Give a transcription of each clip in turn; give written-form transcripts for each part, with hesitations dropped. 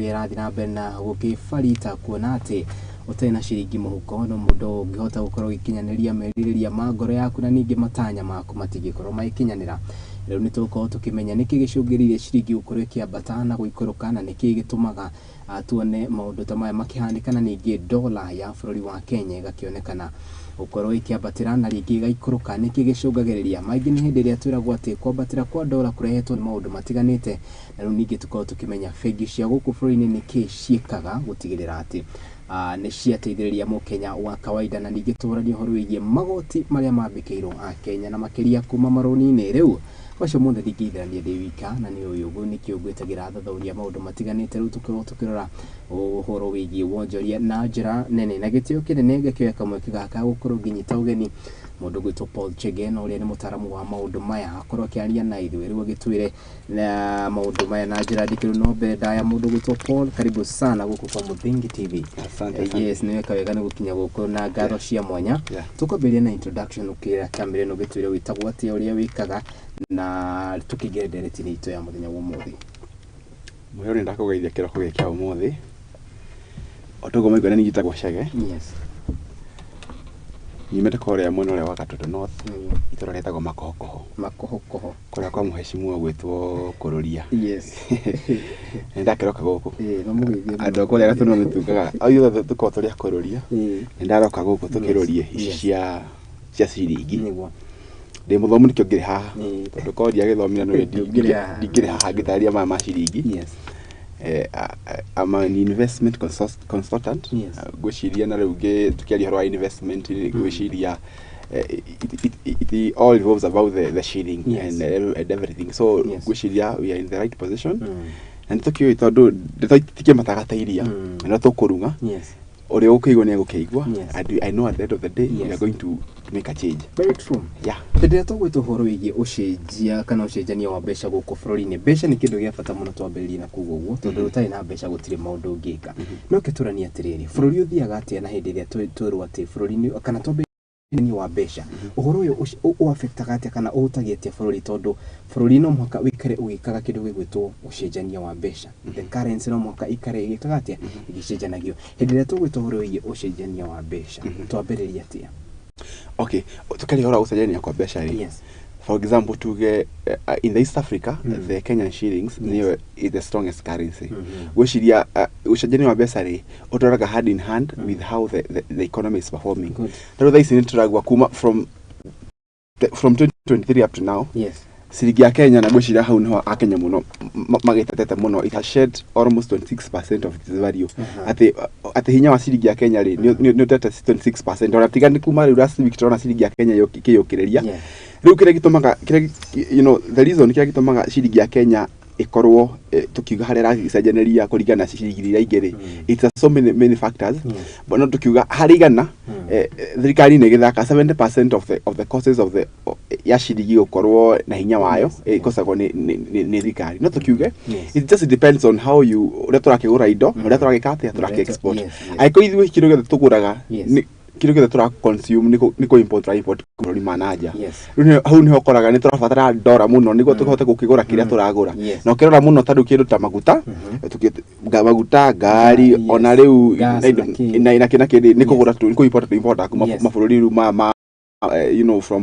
ĩrĩa ĩrathiĩ na mbere na gũkĩbarita, kuona atĩ ũtarĩ na ciringi mũhuko no mũndũ ũngĩhota gũkorwo ũgĩkinyanĩria merirĩria ma ngoro yaku, na ningĩ matanya maku matingĩkorwo magĩkinyanĩra. Rĩu nĩ tũgũkorwo tũkĩmenya nĩkĩ gĩcũngĩrĩirie ciringi gũkorwo ĩkĩambata na gũikũrũka, na nĩkĩ gĩtũmaga tuone maũndũ ta maya makĩhanĩka, na ningĩ dola ya bũrũri wa Kenya ĩgakĩonekana gũkorwo ĩkĩambatĩra na rĩngĩ ĩgaikũrũka. Nĩkĩ gĩcũngagĩrĩria? Maingĩ nĩ hĩndĩ ĩrĩa twĩragwo atĩ kwambatĩra kwa dola kũrehetwo nĩ maũndũ matiganĩte, na rĩu ningĩ tũkorwo tũkĩmenya bengi cia gũkũ bũrũri-inĩ nĩkĩ ciĩkaga gũtigĩrĩra atĩ nĩ ciateithĩrĩria mũkenya wa kawaida, na ningĩ tũranie ũhoro wĩgiĩ magoti marĩa mambĩkĩirwo akenya na makĩria kuma marũni-inĩ. Rĩu macio mothe ndingĩitherania ndĩ wika, na nĩ ũyũ ũguo nĩkĩo ngwĩtagĩra athathaũri a maũndũ matiganĩte. Rĩu tũkorwo tũkĩrora ũhoro wĩgiĩ wonjoria na njĩra nene, na gĩtĩo kĩnene ngakĩoya kamweke gaka gũkorwo ngĩnyita ũgeni mũndũ gwĩtwo Paul Chege, na ũrĩa nĩ mũtaaramu wa maũndũ maya, akorwo akĩaria na ithuĩ rĩu agĩtwĩre na maũndũ maya na njĩra ndikĩru. No mbere ndaya, mũndũ gwĩtwo Paul, karibu sana gũkũ kwa Mũthingi TV. Asante, asante. Yes, nĩ weka wega nĩ gũkinya gũkũ na ngatho cia mwanya. Tũkwambĩrĩria na introduction, ũkĩra kamera ĩno gĩtwĩre wĩtagwo atĩa, ũrĩa wĩkaga, na tũkĩingĩra ndereti-inĩ itũ ya mũthenya wa ũmũthĩ. Mũheo, nĩ ndakũgeithia kĩroko gĩkĩ kĩa ũmũthĩ. O toguo maigua, nĩ njĩtagwo Chege. Nyumĩte kũrĩa mwena ũrĩa wa Gatoto North, itũra rĩtagwo Makohokoho. Makohokoho. Kũrĩa kwa mũhecimiwa gwĩtwo Kũrũria. Nĩ ndakĩroka gũkũ. Ĩĩ, no mũgeithie. Andũ a kũrĩa Gatũndũ nĩtugaga ithuothe tũkoragwo tũrĩ a Kũrũria. Nĩ ndaroka gũkũ tũkĩrũrie ici cia ciringi. Ndĩ mũthomu, nĩkĩo ngĩrĩ haha. Tondũ korwo ndiagĩthomire no Ndũngĩrĩ haha. ndingĩrĩ haha ngĩtarĩria maya ma ciringi. I'm an investment consultant. Ngwĩciria na rĩu tũkĩaria ũhoro wa investment, ngwĩciria it all revolves about the shilling and everything, so ngwĩciria we are in the right position. Na nĩ tũkĩũĩ tondũ ndeto itikĩmataga ta iria, na no tũkũrung'a ũrĩa ũkũigua nĩ egũkĩigua. And I know at the end of the day we are going to make a change. Very true. Hĩndĩ ĩrĩa tũgwĩta ũhoro wĩgiĩ ũcenjia kana ũcenjania wa mbeca gũkũ bũrũri-inĩ, mbeca nĩ kĩndũ gĩa bata mũno, twambĩrĩrie na kuga ũguo, tondũ ũtarĩ na mbeca gũtirĩ maũndũ ũngĩka. No kĩtũranie atĩrĩrĩ, bũrũri ũthiaga atĩa na hĩndĩ ĩrĩa twĩrwo atĩ bũrũri nĩ kana twambĩrĩrie wa mbeca, ũhoro ũyũ ũaffectaga atĩa kana ũhutagia atĩa bũrũri? Tondũ bũrũri no mũhaka ũikare ũgĩkaga kĩndũ gĩgwĩtwo ũcenjania wa mbeca, the currency no mũhaka ikare ĩgĩkaga atĩa, ĩgĩcenjanagio. Hĩndĩ ĩrĩa tũgwĩta ũhoro wĩgiĩ ũcenjania wa mbeca, twambĩrĩrie atĩa? Okay, tukaria ũhoro wa gũcenjania kwa mbeca rĩ, for example tuge in the East Africa, the Kenyan shillings nĩyo is the strongest currency. Gwĩciria ũcenjania wa mbeca rĩ, ũtwaraga hand in hand with how the economy is performing. Tarĩu thaa ici nĩ tũragua kuma from 2023 up to now, ciringi ya Kenya, na ngwĩciria hau niho akenya mũno magĩtetete mũno, it has shed almost 26% of its value. Atĩ hinya wa ciringi ya Kenya rĩ, nĩ ũtete 26%, ona tiga nĩ kuma rĩu last week tũrona ciringi ya Kenya ĩkĩyũkĩrĩria. Rĩu kĩrĩa gĩtũmaga kĩrĩa you know the reason kĩrĩa gĩtũmaga ciringi ya Kenya ĩkorwo tũkiuga harĩa ĩracenjanĩria kũringana na ciringi iria ingĩ rĩ, it's a so many many factors, but no tukiuga harĩ igana, thirikari nĩ ĩgĩthaka 70% of the causes of the ya ciringi gũkorwo na hinya wayo, ĩkosagwo nĩ thirikari. No tũkiuge it just depends on how you ũrĩa tũrakĩgũra indo, ũrĩa tũragĩka atĩa, tũrakĩ export. Angĩkorwo ithuĩ kĩndũ gĩothe tũgũraga nĩ kĩndũ gĩothe tũra consume nĩ kũ import, tũra import bũrũri ma na nja. Rĩu hau nĩho ũkoraga nĩ tũrabatara ndora mũno nĩguo tũhote gũkĩgũra kĩrĩa tũragũra. Na ũkĩrora mũno ta rĩu kĩndũ ta maguta, maguta, ngari, ona rĩu Gas na indo- na kĩ. na kĩ nĩ kũgũra nĩ kũ import, tũ import kuma mabũrũri rĩu ma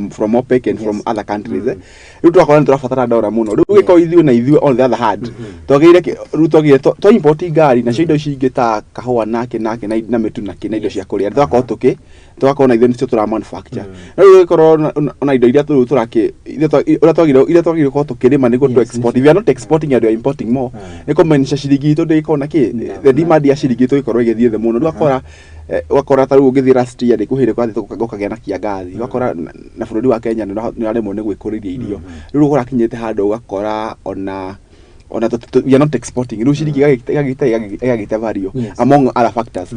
from OPEC and from other countries. Rĩu tũgakorwo nĩ tũrabatara ndora mũno. Rĩu gĩkorwo ithuĩ na ithuĩ on the other hand twagĩrĩire rĩu twagĩrĩire twa import ngari nacio indo ici ingĩ ta kahũa nake nake na mĩtu nakĩ na indo cia kũrĩa, tũgakorwo tũkĩ tũgakorwo na ithuĩ nĩcio tũra manufacture. No rĩu gĩkorwo ona indo iria rĩu tũrakĩ iria ũrĩa twagĩrĩire iria twagĩrĩire gũkorwo tũkĩrĩma nĩguo tu export, if we are not exporting and we are importing more, nĩ kũmaanisha ciringi itũ ndĩgĩkorwo na kĩ, the demand ya ciringi itũ ĩgĩkorwo ĩgĩthiĩ thĩ mũno. Rĩu ũgakora ta rĩu ũngĩthiĩ last year rĩ, kwĩ hĩndĩ kwathiĩ gũkagĩa na kĩangathi, ũgakora na bũrũri wa Kenya nĩ ũraremwo nĩ gwĩkũrĩria irio. Rĩu ũrakinyĩte handũ ũgakora ona we are not exporting, rĩu ciringi ĩgagĩte value, among other factors,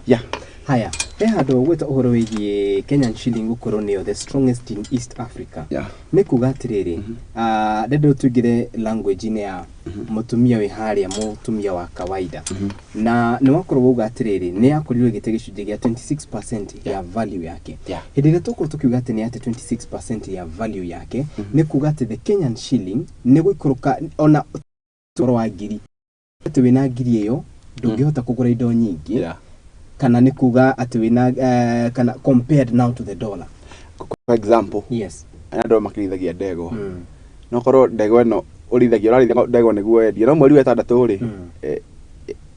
yeah. Haya, he handũ ũgwĩta ũhoro wĩgiĩ Kenyan shilling gũkorwo nĩyo the strongest in East Africa. Nĩ kuga atĩrĩrĩ, ndenda tũingĩre language-inĩ ya mũtumia wĩ harĩa, mũtumia wa kawaida, na nĩ wakorwo wauga atĩrĩrĩ, nĩ yakorirwo ĩgĩte gĩcunjĩ gĩa 26% ya value yake. Hĩndĩ ĩrĩa tũkorwo tũkiuga atĩ nĩ atĩ 26% ya value yake, nĩ kuga atĩ the Kenyan shilling nĩ gũikũrũka ona ũhoro wa ngiri, atĩ wĩna ngiri ĩyo Ndũngĩhota kũgũra indo nyingĩ, kana nĩ kuga atĩ wĩna kana compared now to the dollar. For example, andũ makĩrĩithagia ndegwa, no korwo ndegwa ĩno ũrĩithagia, ũrarĩithia ndegwa nĩguo wendie, no mweri wa ĩtandatũ rĩ,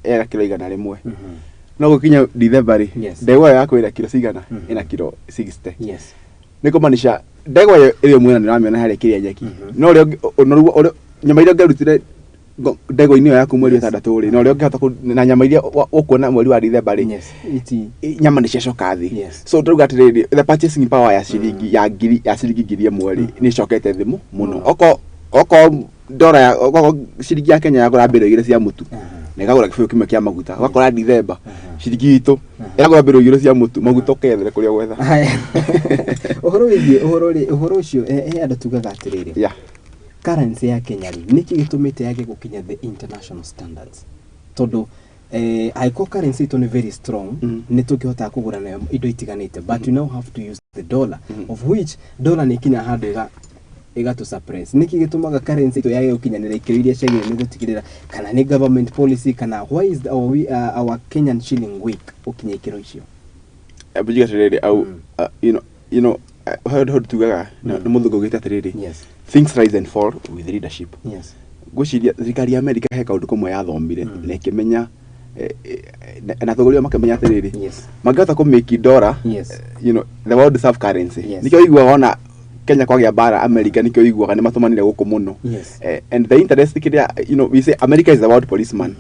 ena kiro 100. No gũkinya Dithemba rĩ, ndegwa ĩyo yaku ĩna kiro cigana? Ĩna kiro 60. Nĩ kũmaanisha ndegwa ĩyo ĩrĩ mwena nĩ ũramĩona harĩa ĩkĩrĩa nyeki, no ũrĩa ũnoru ũrĩa nyama iria ũngĩarutire ndegwa-inĩ ĩyo yaku mweri wa ĩtandatũ rĩ, na ũrĩa ũngĩhota na nyama iria ũkuona mweri wa Dithemba rĩ, Yes iti nyama nĩ ciacoka thĩ. So tũrauga atĩrĩrĩ, the purchasing power ya ciringi ya ngiri ya ciringi 1000 rĩ, nĩ ĩcokete thĩ mũno. Okorwo ndora ya okorwo ciringi ya Kenya yagũra mbĩro 2 cia mũtu na ĩkagũra gĩbũyũ kĩmwe kĩa maguta, ũgakora Dithemba ciringi itũ ĩragũra mbĩro 2 cia mũtu, maguta ũkethere kũrĩa gwetha. Haya. Ũhoro wĩgiĩ ũhoro rĩ, ũhoro ũcio, he andũ tugaga atĩrĩrĩ, currency ya Kenya rĩ, nĩkĩ gĩtũmĩte yage gũkinya the international standards? Tondũ angĩkorwo currency itũ nĩ very strong, nĩ tũngĩhotaga kũgũra nayo indo itiganĩte, but you now have to use the dollar, of which dollar nĩ ikinya handũ ĩgatũ suppress. Nĩkĩ gĩtũmaga currency itũ yage gũkinyanĩra ikĩro iria ciagĩrĩire nĩ gũtigĩrĩra, kana nĩ government policy, kana why is our Kenyan shilling weak gũkinya ikĩro icio? Mbujiga atĩrĩrĩ, au hau tugaga nĩ mũthũngũ augĩte atĩrĩrĩ, "Things rise and fall with leadership." Ngwĩciria thirikari ya Amerika he kaũndũ kamwe yathomire na ĩkĩmenya, na atongoria makĩmenya atĩrĩrĩ, mangĩhota kũ make dollar the world reserve currency. Nĩkĩo ũiguaga ona Kenya kwagĩa mbara America, nĩkĩo ũiguaga nĩ matũmanire gũkũ mũno. And the interest kĩrĩa, we say America is the world policeman,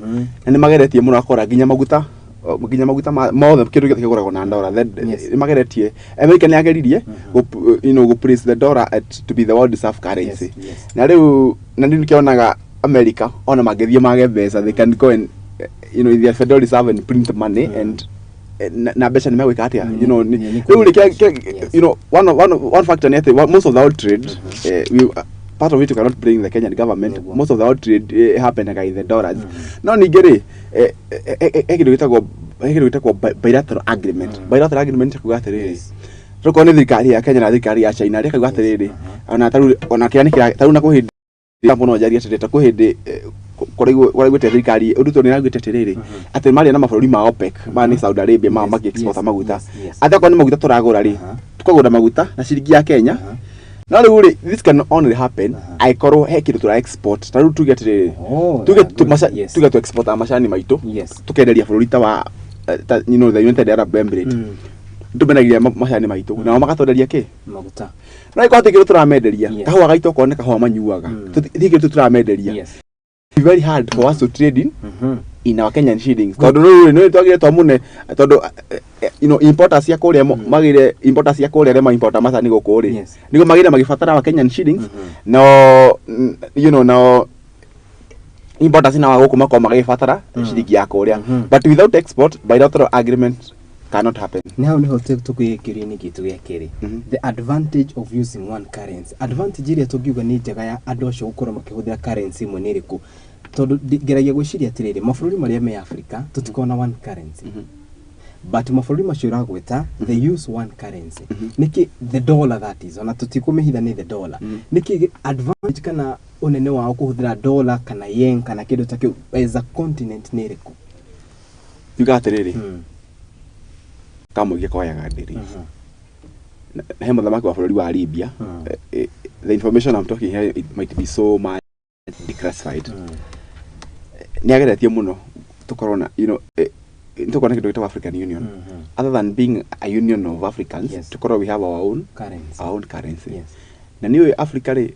na nĩ mageretie mũno akora nginya maguta mothe, kĩndũ gĩothe kĩgũragwo na dollar. Then nĩ mageretie, America nĩ yageririe gũ you know gũ place the dollar at to be the world reserve currency. Na rĩu na rĩu nĩkĩonaga America ona mangĩthiĩ mage mbeca, they can go and their Federal Reserve and print money and na mbeca nĩ megwĩka atĩa? Rĩu rĩ one factor nĩ atĩ most of the world trade, part of it you cannot blame the Kenyan government. Most of the world trade happenaga in the dollars. No ningĩ rĩ, he kĩndũ gĩtagwo bilateral agreement. Bilateral agreement kuga atĩrĩrĩ, tokorwo nĩ thirikari ya Kenya na thirikari ya China rĩ, kauga atĩrĩrĩ, ona tarĩu ona kĩrĩa nĩ kĩra tarĩu na kwĩ hĩndĩ mũno njarie atĩrĩ, ta kwĩ hĩndĩ kũraiguĩte thirikari Ruto nĩ araugĩte atĩrĩrĩ, atĩ marĩa na mabũrũri ma OPEC, maya nĩ Saudi Arabia, maya makĩ-export maguta, atĩ okorwo nĩ maguta tũragũra rĩ, tukagũra maguta na ciringi ya Kenya. No rĩu rĩ, this can only happen angĩkorwo he kĩndũ tũra export. Ta rĩu tuge atĩrĩrĩ, tuge tuge tu export macani maitũ, tukenderia bũrũri ta wa ta, the United Arab Emirates. Tũmendagia macani maitũ, nao magatwenderia kĩ? Maguta. No ĩkorwo atĩ kĩndũ tũramenderia, kahũa gaitũ, okorwo nĩ kahũa manyuaga, ti kĩndũ tũramenderia. It's very hard for us to trade in our Kenyan shillings, tondũ rĩu nĩ twagire twamune, tondũ importers cia kũrĩa magire, importers cia kũrĩa arĩa ma-importa macani gũkũ rĩ, nĩguo magire magĩbatara wa Kenyan shillings. No no importers na gũkũ makorwo magĩbatara ciringi ya kũrĩa. But without export, bilateral agreement cannot happen. Nĩ hau nĩho tũkĩgĩa kĩũria-inĩ gitũ gĩa kerĩ, the advantage of using one currency. Advantage ĩrĩa tũngiuga nĩ njega ya andũ acio gũkorwo makĩhũthĩra currency ĩmwe nĩ ĩrĩkũ? Tondũ ngeragia gwĩciria atĩrĩrĩ, mabũrũri marĩa me Africa tũtikoragwo na one currency, but mabũrũri macio ũragweta, they use one currency. Nĩkĩ the dollar, that is, ona tũtikũmĩhitha nĩ the dollar. Nĩkĩ advantage kana ũnene wao kũhũthĩra dollar kana yen kana kĩndũ ta kĩu as a continent nĩ ĩrĩkũ? Tuga atĩrĩrĩ, kamũingĩ koyaga ndĩrĩ. He mũthamaki wa bũrũri wa Libya. The information I'm talking here, it might be so much declassified. Nĩ ageretie mũno tũkorwo na nĩ tũkorwo na kĩndũ gĩtagwo African Union. Other than being a union of Africans, tũkorwo we have our own currency. Our own currency. Na nĩ ũĩ Africa rĩ,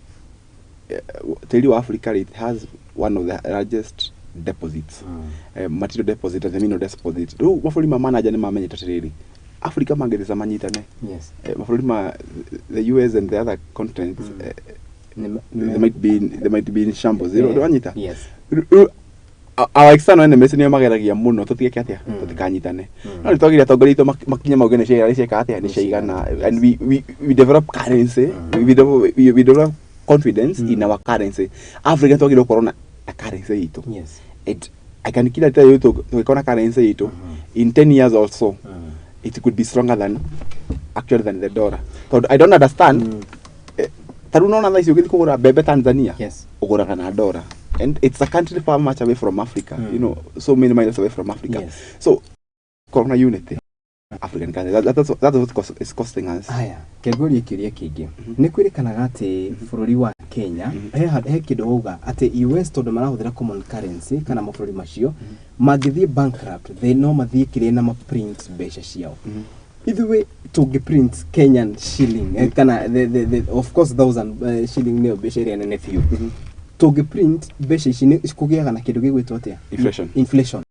tĩri wa Africa rĩ, it has one of the largest deposits, material deposit and the mineral deposit. Rĩu mabũrũri ma manaja nĩ mamenyete atĩrĩrĩ, Africa mangĩthĩca manyitane, mabũrũri ma the US and the other continents, they might be in shambles. Wanyita? Yes. Rĩu, our external enemies nĩo mageragia mũno tũtigeke atĩa, tũtikanyitane. No nĩ twagĩrĩire atongoria aitũ makinye mauge nĩ ciaigana, cieka atĩa, nĩ ciaigana, and we develop currency, we develop confidence in our currency. Africa twagĩrĩirwo gũkorwo na currency itũ. It I can clearly tell you, tũgĩkorwo na currency itũ, in 10 years or so, it could be stronger than actually than the dollar, tondũ I don't understand, ta rĩu nona thaa ici ũgĩthiĩ kũgũra mbembe Tanzania, ũgũraga na dollar. And it's a country far much away from Africa, so many miles away from Africa. So korwo na unity African country, that's what is costing us. Haya, kĩngũrie kĩũria kĩngĩ. Nĩ kwĩrĩkanaga atĩ bũrũri wa Kenya he kĩndũ wauga atĩ US, tondũ marahũthĩra common currency, kana mabũrũri macio mangĩthiĩ bankrupt, they no mathiĩ kĩrĩa na maprint mbeca ciao. Ithuĩ tũngĩ print Kenyan shilling, kana the, of course thousand shilling nĩyo mbeca ĩrĩa nene biũ. Tũngĩ print mbeca ici, nĩ kũgĩaga na kĩndũ gĩgwĩtwo atĩa? Inflation. Inflation.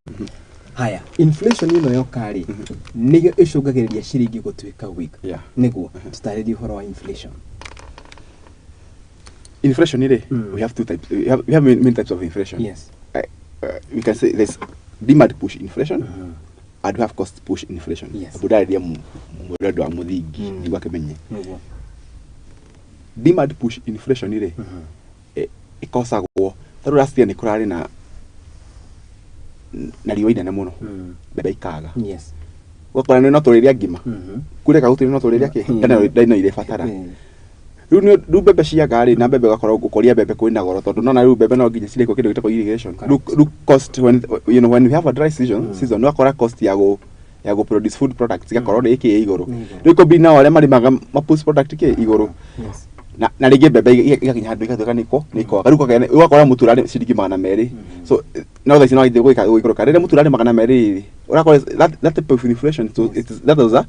Haya, inflation ĩno yoka rĩ, nĩyo ĩcũngagĩrĩria ciringi gũtuĩka weak? Nĩguo tũtarĩrie ũhoro wa inflation. Inflation rĩ, we have two types, we have many, many types of inflation. We can say there's demand push inflation and we have cost push inflation. Mbũndarĩria mũrendwa wa mũthingi nĩguo akĩmenye. Demand push inflation rĩ, ĩkosagwo tarĩu last year nĩ kũrarĩ na riũa inene mũno, mbembe ikaga. Ũgakora nĩ no tũrĩrĩa ngima, kũreka gũtirĩ no tũrĩrĩa kĩ kana no irĩbatara. Rĩu mbembe ciaga rĩ, na mbembe ũgakorwo gũkũria mbembe kwĩna goro, tondũ nona rĩu mbembe no nginya cirekwo kĩndũ gĩtagwo irrigation. Rĩu cost, when you know when we have a dry season, ũgakora cost ya gũ produce food products igakorwo nĩ ĩkĩ igũrũ. Nĩ igũrũ. Rĩu kũmbi nao arĩa marĩmaga ma push product kĩ igũrũ, na rĩngĩ mbembe igakinya handũ igatuĩka nĩko nĩkwaga. Rĩu ũgakora mũtu ũrarĩ ciringi 200, so no thaa ici no ithiĩ gwĩka gũikũrũka. Rĩrĩa mũtu ũrarĩ 200 rĩ, ũrakora that type of inflation, so it is, that was a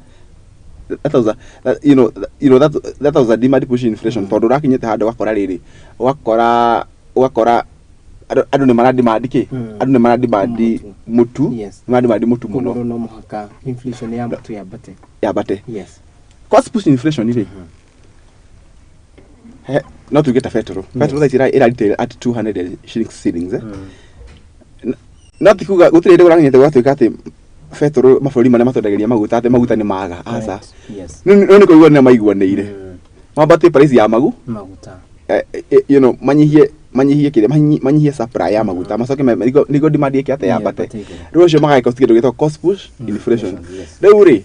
that was a that, you know that, you know that that was a demand push inflation, tondũ ũrakinyĩte handũ ũgakora rĩrĩ, ũgakora andũ nĩ marademand kĩ, andũ nĩ marademand Mũtu. mũtu. Nĩ marademand mũtu koguo mũno. No mũhaka inflation ya mũtu yambate. Yambate. Cost push inflation rĩ, no tuge ta petrol. Petrol thaa ici ĩra retail at 200 shillings, eh? No ti kuga gũtirĩ hĩndĩ kũrakinyĩte gũgatuĩka atĩ petrol, mabũrũri marĩa matwendagĩria maguta, atĩ maguta nĩ maga, aca. No nĩ kũigua nĩ maiguanĩire mambatie price ya maguta. Manyihie kĩrĩa, manyihie supply ya maguta, macoke nĩguo demand ĩke atĩa? Yambate. Yambate igũrũ. Rĩu ũcio magagĩka kĩndũ gĩtagwo cost push inflation. Inflation, yes. Rĩu rĩ,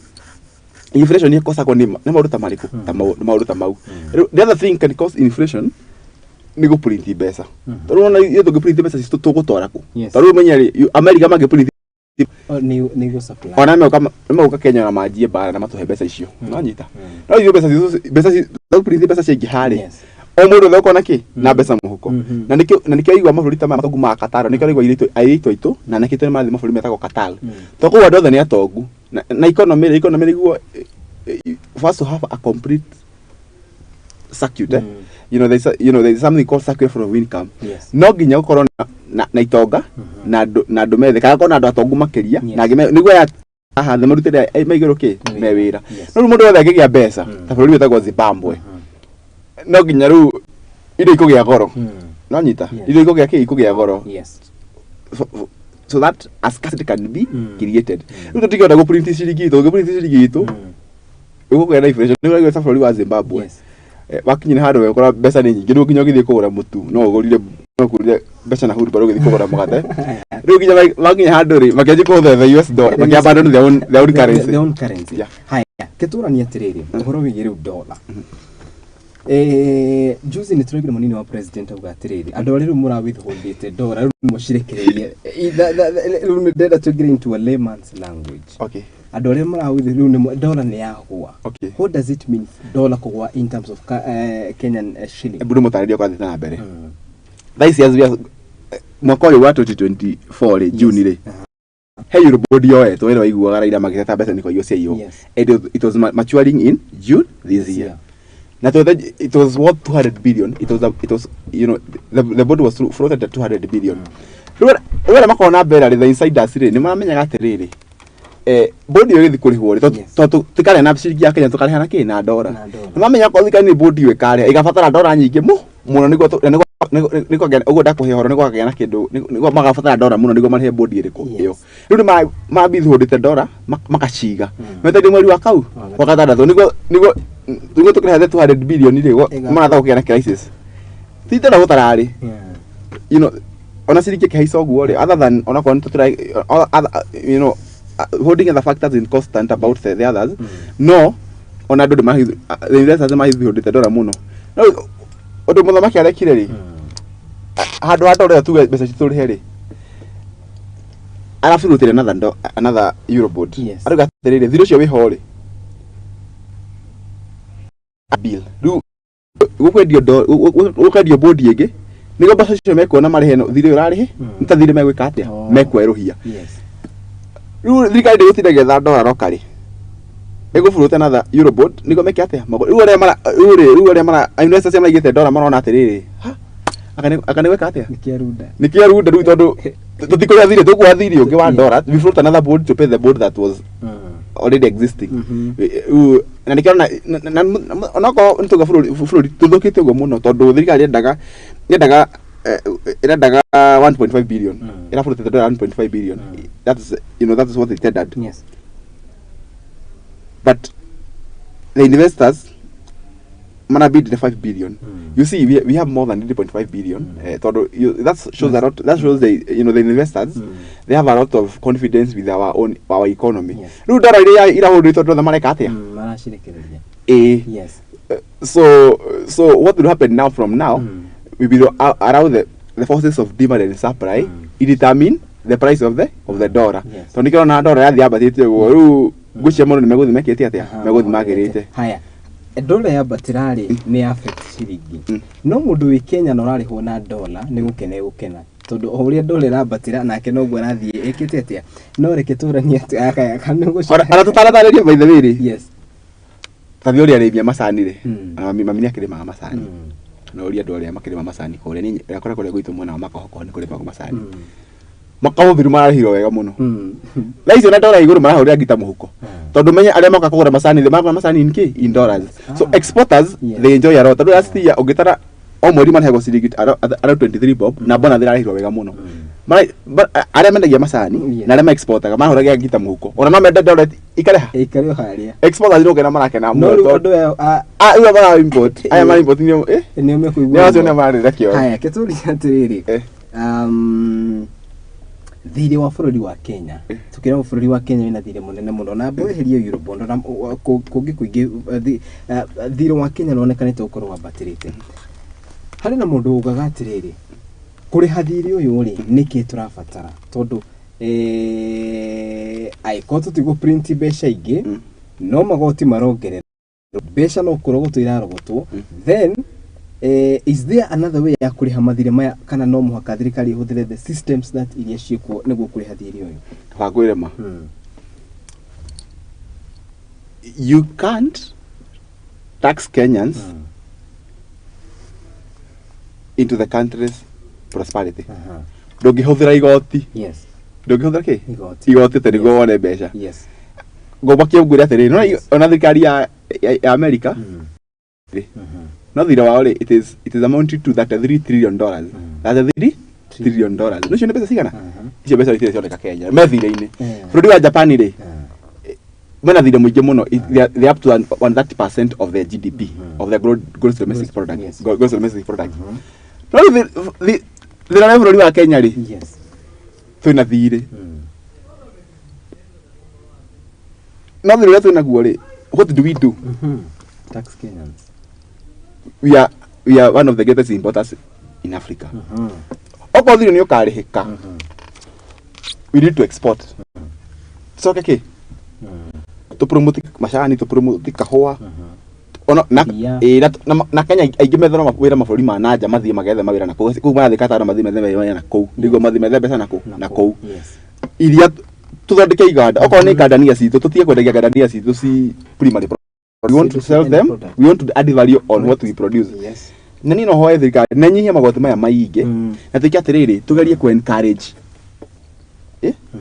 inflation ĩkosagwo nĩ maũndũ ta marĩkũ? Ta maũndũ ta mau. Rĩu the other thing can cause inflation nĩ gũprint mbeca. Tondũ wona ithuĩ tũngĩprint mbeca citũ, tũgũtwara kũ? Tondũ ũmenye rĩ, America mangĩprint Oh, nĩ gũ supply. Ona megũka Kenya na manjie mbara na matũhe mbeca icio, nonyita? No ithuĩ mbeca citũ, mbeca tũprint mbeca ciaingĩha rĩ, o mũndũ othe ũkona kĩ na mbeca mũhuko. Na nĩkĩo igua mabũrũri ta maya matongu ma Qatar, nĩkĩo raigua airĩtu aitũ na anake aitũ nĩ marathiĩ mabũrũri metagwo Qatar, to kũu andũ othe nĩ atongu na economy rĩ, economy nĩguo for us to have a complete circuit, eh? There's something called circuit from income. No nginya gũkorwo na itonga na andũ methe, kana gũkorwo na andũ atongu makĩria, na angĩ nĩguo aya haha thĩ marutĩre me igũrũ kĩ me wĩra. No rĩu mũndũ wothe angĩgĩa mbeca, ta bũrũri wĩtagwo Zimbabwe, no nginya rĩu indo ikũgĩa goro. No nyita? Indo ikũgĩa kĩ, ikũgĩa goro. So that a scarcity can be created. Rĩu tũtingĩhota gũprint ciringi itũ. Ũngĩprint ciringi itũ, ũgũkũgĩa na inflation. Nĩ ũraigua ta bũrũri wa Zimbabwe, wakinyire handũ wekora mbeca nĩ nyingĩ, rĩu nginya ũgĩthiĩ kũgũra mũtu no ũgũrire mbeca na hurubaro ũgĩthiĩ kũgũra mũgate. Rĩu nginya makinya handũ rĩ, makĩanjia kũhũthĩra the US dollar, makĩ abandon their own currency. Their own currency. Haya, kĩtũranie atĩrĩrĩ, ũhoro wĩgiĩ rĩu dollar. Juzi nĩ tũraiguire mũnini wa president auga atĩrĩrĩ, andũ arĩa rĩu mũra withholdĩte dollar, rĩu mũcirekererie. Rĩu nĩ ndĩrenda tũingĩre into a layman's language. Andũ arĩa mũra with rĩu nĩ dollar nĩ yagũa. What does it mean, dollar kũgũa, in terms of Kenyan shilling? Hebu ndĩmũtarĩrie ũrathiĩ na mbere. Thaa ici, as we are, mwaka ũyũ wa 2024 rĩ, June rĩ, he Eurobond yoetwo ĩrĩa waiguaga Raila magĩteta mbeca nĩ kwaiywo ciaiywo. And it was maturing in June this This year. year. Na twethe it was worth 200 billion. It was a, it was you know the bond was floated at 200 billion. Rĩu arĩa makoragwo na mbera rĩ, the insiders rĩ, nĩ maramenyaga atĩrĩrĩ, bond ĩyo ĩgĩthiĩ kũrĩhwo rĩ, tondũ tũkarĩa na ciringi ya Kenya, tũkarĩha na kĩ? Na ndora. Na ndora. Nĩ mamenya okorwo thirikari nĩ bond ĩyo ĩkarĩha, ĩgabatara ndora nyingĩ mũno nĩguo nĩguo ũguo ndakũhe ũhoro, nĩguo kagĩa na kĩndũ, nĩguo magabatara ndora mũno nĩguo marĩhe bond ĩrĩkũ ĩyo. Rĩu nĩ mabithũndĩte ndora makaciga, metereire mweri wa kau Wa wa gatandatũ nĩguo tũkĩrĩha the 200 billion rĩ, maratha gũkĩgĩa na crisis ti ndora gũtararĩ. Ona ciringi ĩkĩhaica ũguo rĩ, other than onakorwo nĩ tũtũra other, holding other factors in constant about the others, no ona andũ nĩ the investors nĩ mahithũndĩte ndora mũno. No ũndũ mũthamaki arekire rĩ, Handũ ha ndora ĩyo tuge mbeca citũ tũrĩhe rĩ, araburutire another eurobond. Arauga atĩrĩrĩ, thirĩ ũcio wĩho rĩ, bill rĩu gũkwendio bond ĩngĩ nĩguo mbeca icio mekuona marĩhe no thirĩ ũyũ ũrarĩhe. Nĩ ta thirĩ megwĩka atĩa? Mekwerũhia. Rĩu thirikari ndĩgũtinda ĩgĩetha ndora locally, ĩgũburuta another eurobond nĩguo meke atĩa? Rĩu arĩa mara rĩu rĩ rĩu arĩa mara investors arĩa maigĩte ndora marona atĩrĩrĩ, ha, aka nĩ gwĩka atĩa? Nĩkĩarunda. Nĩkĩarunda rĩu, tondũ tũtikũrĩa thirĩ, tũkuoya thirĩ ũngĩ wa ndora. We float another bond to pay the bond that was already existing. Rĩu na nĩkĩo onokorwo nĩ tuga bũrũri tũthũkĩte ũguo mũno, tondũ thirikari ĩrendaga 1.5 billion, ĩraburutĩte ndora 1.5 billion. That is you know that is what they tendered. But the investors mana bid the 5 billion. You see, we have more than 3.5 billion. Tondũ that shows a lot. That shows the you know the investors, they have a lot of confidence with our own our economy. Rĩu ndora iria irahũrĩtwo ndothe mareka atĩa? Maracirekereria. Ĩĩ. So what will happen now, from now, we will allow the forces of demand and supply determine the price of the dollar. Tondũ nĩkĩrona ndora yathiĩ yambatĩte ũguo, rĩu ngwĩciria mũndũ nĩ megũthiĩ mekĩte atĩa? Megũthiĩ magĩrĩte. Haya, ndora yambatĩra rĩ, nĩ affect ciringi. No mũndũ wĩ Kenya na ũrarĩhwo na dola nĩ gũkena egũkena, tondũ o ũrĩa dola ĩrambatĩra nake noguo arathiĩ ĩkĩte atĩa. No reke tũranie atĩ aka aka nĩ Ona tũtaratarĩria, by the way rĩ, ta thiĩ ũrĩa arĩmi a macani rĩ, ona mami nĩ akĩrĩmaga macani. Na ũria andũ arĩa makĩrĩma macani kũrĩa, niĩ kũrĩa kũrĩa gwitũ mwena wa Makohoko nĩ kũrĩmagwo macani. Makamũthiru mararĩhirwo wega mũno. Thaa icio na ndora igũrũ marahũrĩra ngita mũhuko, tondũ menye arĩa moka kũgũra macani, maragũra macani in kĩ? In dollars. So exporters, they enjoy a lot, tondũ last year ũngĩtara o mweri marehagwo ciringi around 23 bob, na bona thirarĩhirwo wega mũno. Arĩa mendagia macani na arĩa ma-exportaga marahũragia ngita mũhuko, ona no mende ndora ikareha. Ĩikare o harĩa. Exporters nĩ gũkena marakena No mũno rĩu tondũ andũ aya ah, rĩu mara import, aya mara import nĩo nĩo mekũigua. Nĩo acio nĩo mararĩra kĩoro. Haya, kĩtũrie atĩrĩrĩ, thirĩ wa bũrũri wa Kenya, tukĩrwo bũrũri wa Kenya wĩna thirĩ mũnene mũno na mbeherie Eurobond na kũngĩ kũingĩ, thirĩ wa Kenya nĩwonekanĩte gũkorwo wambatĩrĩte. Harĩ na mũndũ ugaga atĩrĩrĩ, kũrĩha thirĩ ũyũ rĩ, nĩkĩ tũrabatara? Tondũ angĩkorwo tũtigũ print mbeca ingĩ, no magoti marongerera mbeca, no kũrogotwo irarogotwo. Then is there another way ya kũrĩha mathirĩ maya, kana no mũhaka thirikari ĩhũthĩre the systems that iria ciĩkuo nĩguo kũrĩha thirĩ ũyũ? Kaba ma, you can't tax Kenyans into the country's prosperity. Ndũngĩhũthĩra igoti. Ndũngĩhũthĩra kĩ? Igoti. Igoti atĩ nĩguo wone mbeca. Ngũmakia ngwĩre atĩrĩrĩ, no ona thirikari ya America rĩ, no thirĩ wao rĩ, it is amounting to $33 trillion. $33 trillion, no icio nĩ mbeca cigana? Icio mbeca itirĩ cioneka Kenya me thirĩ-inĩ. Bũrũri wa Japan rĩ, mena thirĩ mũingĩ mũno. They are up to 130% of their GDP, of their gross domestic product. Gross domestic product. No rĩu thĩna wa bũrũri wa Kenya rĩ, twĩna thirĩ, no thirĩ ũrĩa twĩnaguo rĩ, what do we do? Tax Kenyans. We are one of the greatest importers in Africa. Okorwo thirĩ nĩ ũkarĩhĩka, we need to export. Tucoke kĩ tũ promote macani, tũ promote kahũa, ona na Iria. ĩ, na Kenya aingĩ methera wĩra mabũrũri ma nanja, mathiĩ magethe mawĩra na kũu. Kũu marathiĩ Qatar, mathiĩ methe mawĩra na kũu, nĩguo mathiĩ methe mbeca na kũu na kũu. Iria tũthondeke iganda, okorwo nĩ ngandania citũ, tũtige kwendagia ngandania citũ ci primary product. We want to sell End them. product. We want to add value on what we produce. Na niĩ no hoe thirikari na nyihie magoti maya maingĩ, na tuike atĩrĩrĩ, tugerie ku encourage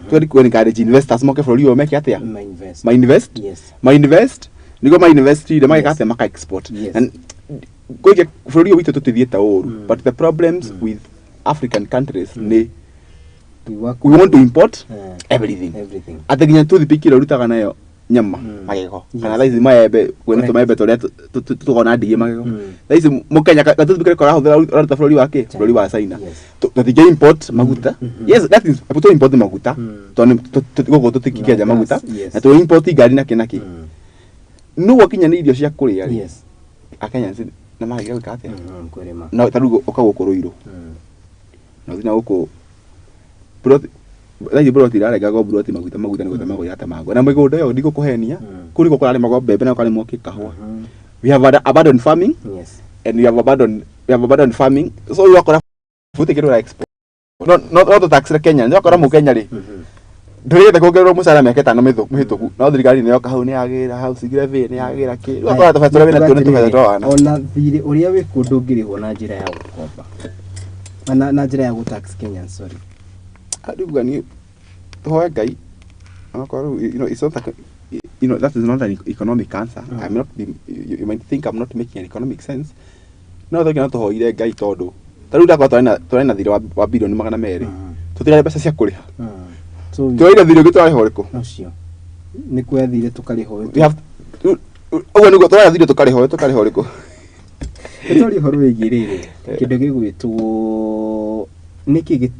tugerie ku encourage investors moke bũrũri ũyũ meke atĩa? Ma invest. Ma invest. Ma invest, nĩguo ma invest rĩ, mageka atĩa? Maka export. Yes. Na ngũiga bũrũri ũyũ witũ tũtithiĩte ũru, but the problems with African countries nĩ We work we want to import everything. Everything. Atĩ nginya toothpick ĩrĩa ũrutaga nayo nyama magego, kana thaa ici maembe, kwĩna tũmaembe tũrĩa tũkoragwo na ndigi magego. Thaa ici mũkenya ka toothpick karĩa ũrahũthĩra ũraruta bũrũri wa kĩ? Bũrũri wa China. Tũtingĩ import maguta. Yes, that is tũ import maguta, tondũ gũkũ tũtikĩenja Na maguta. gas, yes. Na tũ import ngari na kĩ na kĩ. No gwakinya nĩ irio cia kũrĩa rĩ, Yes. Akenya nĩ maragĩra gwĩka atĩa? Kũrĩma. No ta rĩu ũka gũkũ Rũirũ. Na ũthiĩ na gũkũ plot thaa plot irarengagwo plot maguta maguta nĩ gũtemagwo iratemangwo na mĩgũnda ĩyo ndigũkũhenia. Kũu nĩkuo kũrarĩmagwo mbembe na kũrarĩmwo kĩkahũa. We have abandoned farming and we have abandoned farming, so ũgakora gũtirĩ kĩndũ export. No tũtaxire Kenya, nĩ ũgakora mũkenya rĩ ndũrĩte kuongererwo mũcara mĩaka 5 mĩhĩtũku, no thirikari nĩ yoka hau nĩ yagĩra housing levy, nĩ yagĩra kĩ. Rĩu ũgakora tũbeca tũrĩa wĩna tuo nĩ tũbeca twa wana. Ona thirĩ ũrĩa wĩ kũndũ ũngĩrĩhwo na njĩra ya gũkomba na njĩra ya gũtax Kenyans, sorry. Rĩu ni tũhoe Ngai onakorwo rĩu, it's not like, that is not an economic answer. I'm not you might think I'm not making an economic sense, no tũngĩ no tũhoire Ngai tondũ ta rĩu ndakorwo twarĩ na thirĩ wa bilioni 200, tũtirarĩ mbeca cia kũrĩha. So tũraire thirĩ ũngĩ tũrarĩha ũrĩkũ? Ũcio nĩ kwethire tũkarĩhwo. We have ũguo nĩguo tũrarĩa thirĩ tũkarĩha ũrĩkũ? Tũtwarie ũhoro wĩgiĩ rĩrĩ kĩndũ gĩgwĩtwo nĩkĩ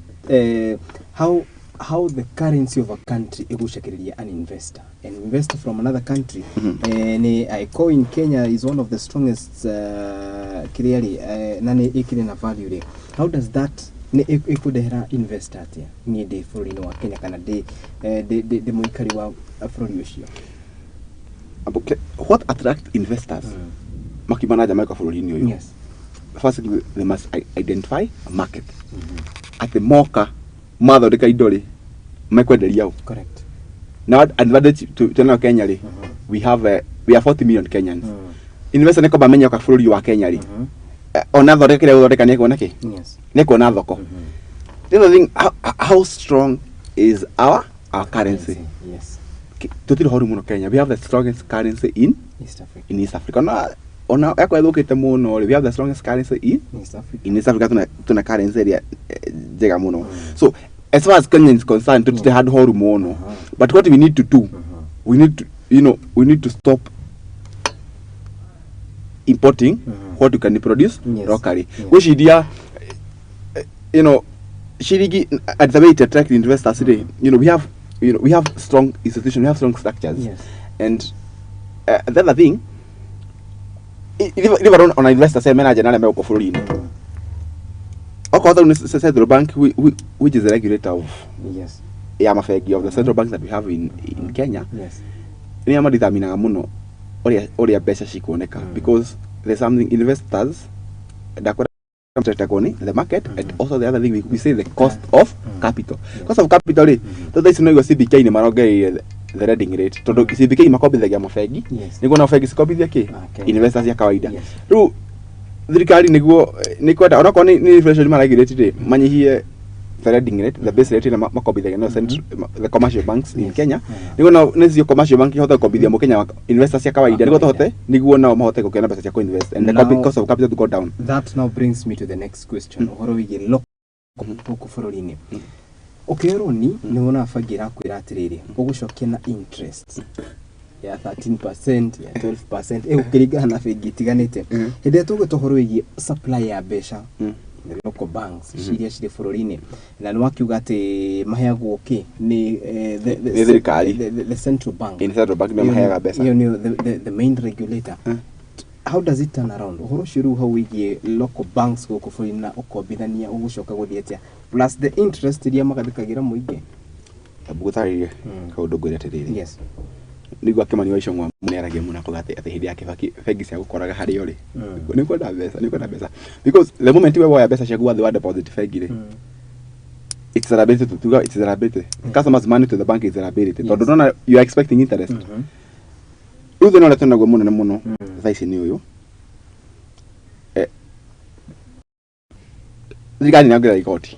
how the currency of a country ĩgucagĩrĩria an investor from another country. Nĩ I coin Kenya is one of the strongest kĩrĩa rĩ na nĩ ĩkĩrĩ na value rĩ, how does that nĩ ĩkũndehera investor atĩa niĩ ndĩ bũrũri-inĩ wa Kenya kana ndĩ mũikari wa bũrũri ũcio? Okay. What attract investors makiuma na nja magoka bũrũri-inĩ ũyũ? First thing, they must identify a market atĩ moka mathondeka indo rĩ mekwenderia ũ. Now advantage tunayo Kenya rĩ, we have 40 million Kenyans. Investor nĩ kwamba amenye oka bũrũri wa Kenya rĩ, ona athondeka kĩrĩa gũthondeka nĩ ekuona kĩ, nĩ ekuona thoko. The other thing, how strong is our currency? Tũtirĩ horu mũno Kenya. We have the strongest currency in East Africa. In East Africa. Ona yakwa ĩthũkĩte mũno rĩ, we have the strongest currency in East Africa. In East Africa. Tuna currency ĩrĩa njega mũno. So as far as Kenya is concerned, tũtirĩ handũ horu mũno, but what we need to do, we need to you know we need to stop importing what we can produce locally. Gwĩciria ciringi at the way it attract investors rĩ, we have strong institutions, we have strong structures. And the other thing, leave alone ona investors mena nja na arĩa megũkũ bũrũri-inĩ, okorwo tarĩu nĩ central bank, which is the regulator of ya mabengi, of the central banks that we have in Kenya, nĩ madeterminaga mũno ũrĩa mbeca cikuoneka, because there's something investors ndakwenda attractagwo nĩ the market. And also the other thing, we say the cost of capital. Cost of capital rĩ, tondũ thaa ici no igua CBK nĩ marongereire the lending rate, tondũ CBK makombithagia mabengi nĩguo nao bengi cikombithie kĩ? Investors cia kawaida. Rĩu thirikari nĩguo nĩ kwenda onakorwo nĩ inflation maregulate rĩ, manyihie the lending rate, the base rate ĩrĩa makombithagia nayo the commercial banks in Kenya, nĩguo nao nĩcio commercial bank ihote gũkombithia mũkenya investors cia kawaida, nĩguo tũhote, nĩguo nao mahote gũkĩona mbeca cia kũinvest and the cost of capital to go down. That now brings me to the next question, ũhoro wĩgiĩ local gũkũ bũrũri-inĩ. Ũkĩoya rũni nĩ wonaga bengi ĩrakwĩra atĩrĩrĩ, ũgũcokia na interest ya 13%, ya 12%, ĩgũkĩringana na bengi itiganĩte. Hĩndĩ ĩrĩa tũgwĩta ũhoro wĩgiĩ supply ya mbeca, the local banks iria cirĩ bũrũri-inĩ, na nĩ wakiuga atĩ maheagwo kĩ nĩ Nĩ thirikari. The central bank. In central bank nĩo maheaga mbeca. Ĩyo nĩyo the main regulator. How does it turn around ũhoro ũcio rĩu hau wĩgiĩ local banks gũkũ bũrũri na ũkombithania ũgũcoka gũthiĩ atĩa, plus the interest iria magathĩkagĩra mũingĩ? Ambu gũtarĩrie kaũndũ ngwĩre atĩrĩrĩ, nĩguo Kĩmani wa Ichung'wa nĩaragia mũno akauga atĩ hĩndĩ ya Kibaki bengi cia gũkoraga harĩa ũrĩ nĩ kwenda mbeca, nĩ kwenda mbeca, because the moment we woya mbeca ciaku wathiĩ wa deposit bengi rĩ, it's a liability to tuga, it's a liability. Customers' money to the bank is a liability, tondũ ndona you are expecting interest. Rĩu thĩna ũrĩa twĩnaguo mũnene mũno thaa ici nĩ ũyũ. Thirikari nĩ yongerera igoti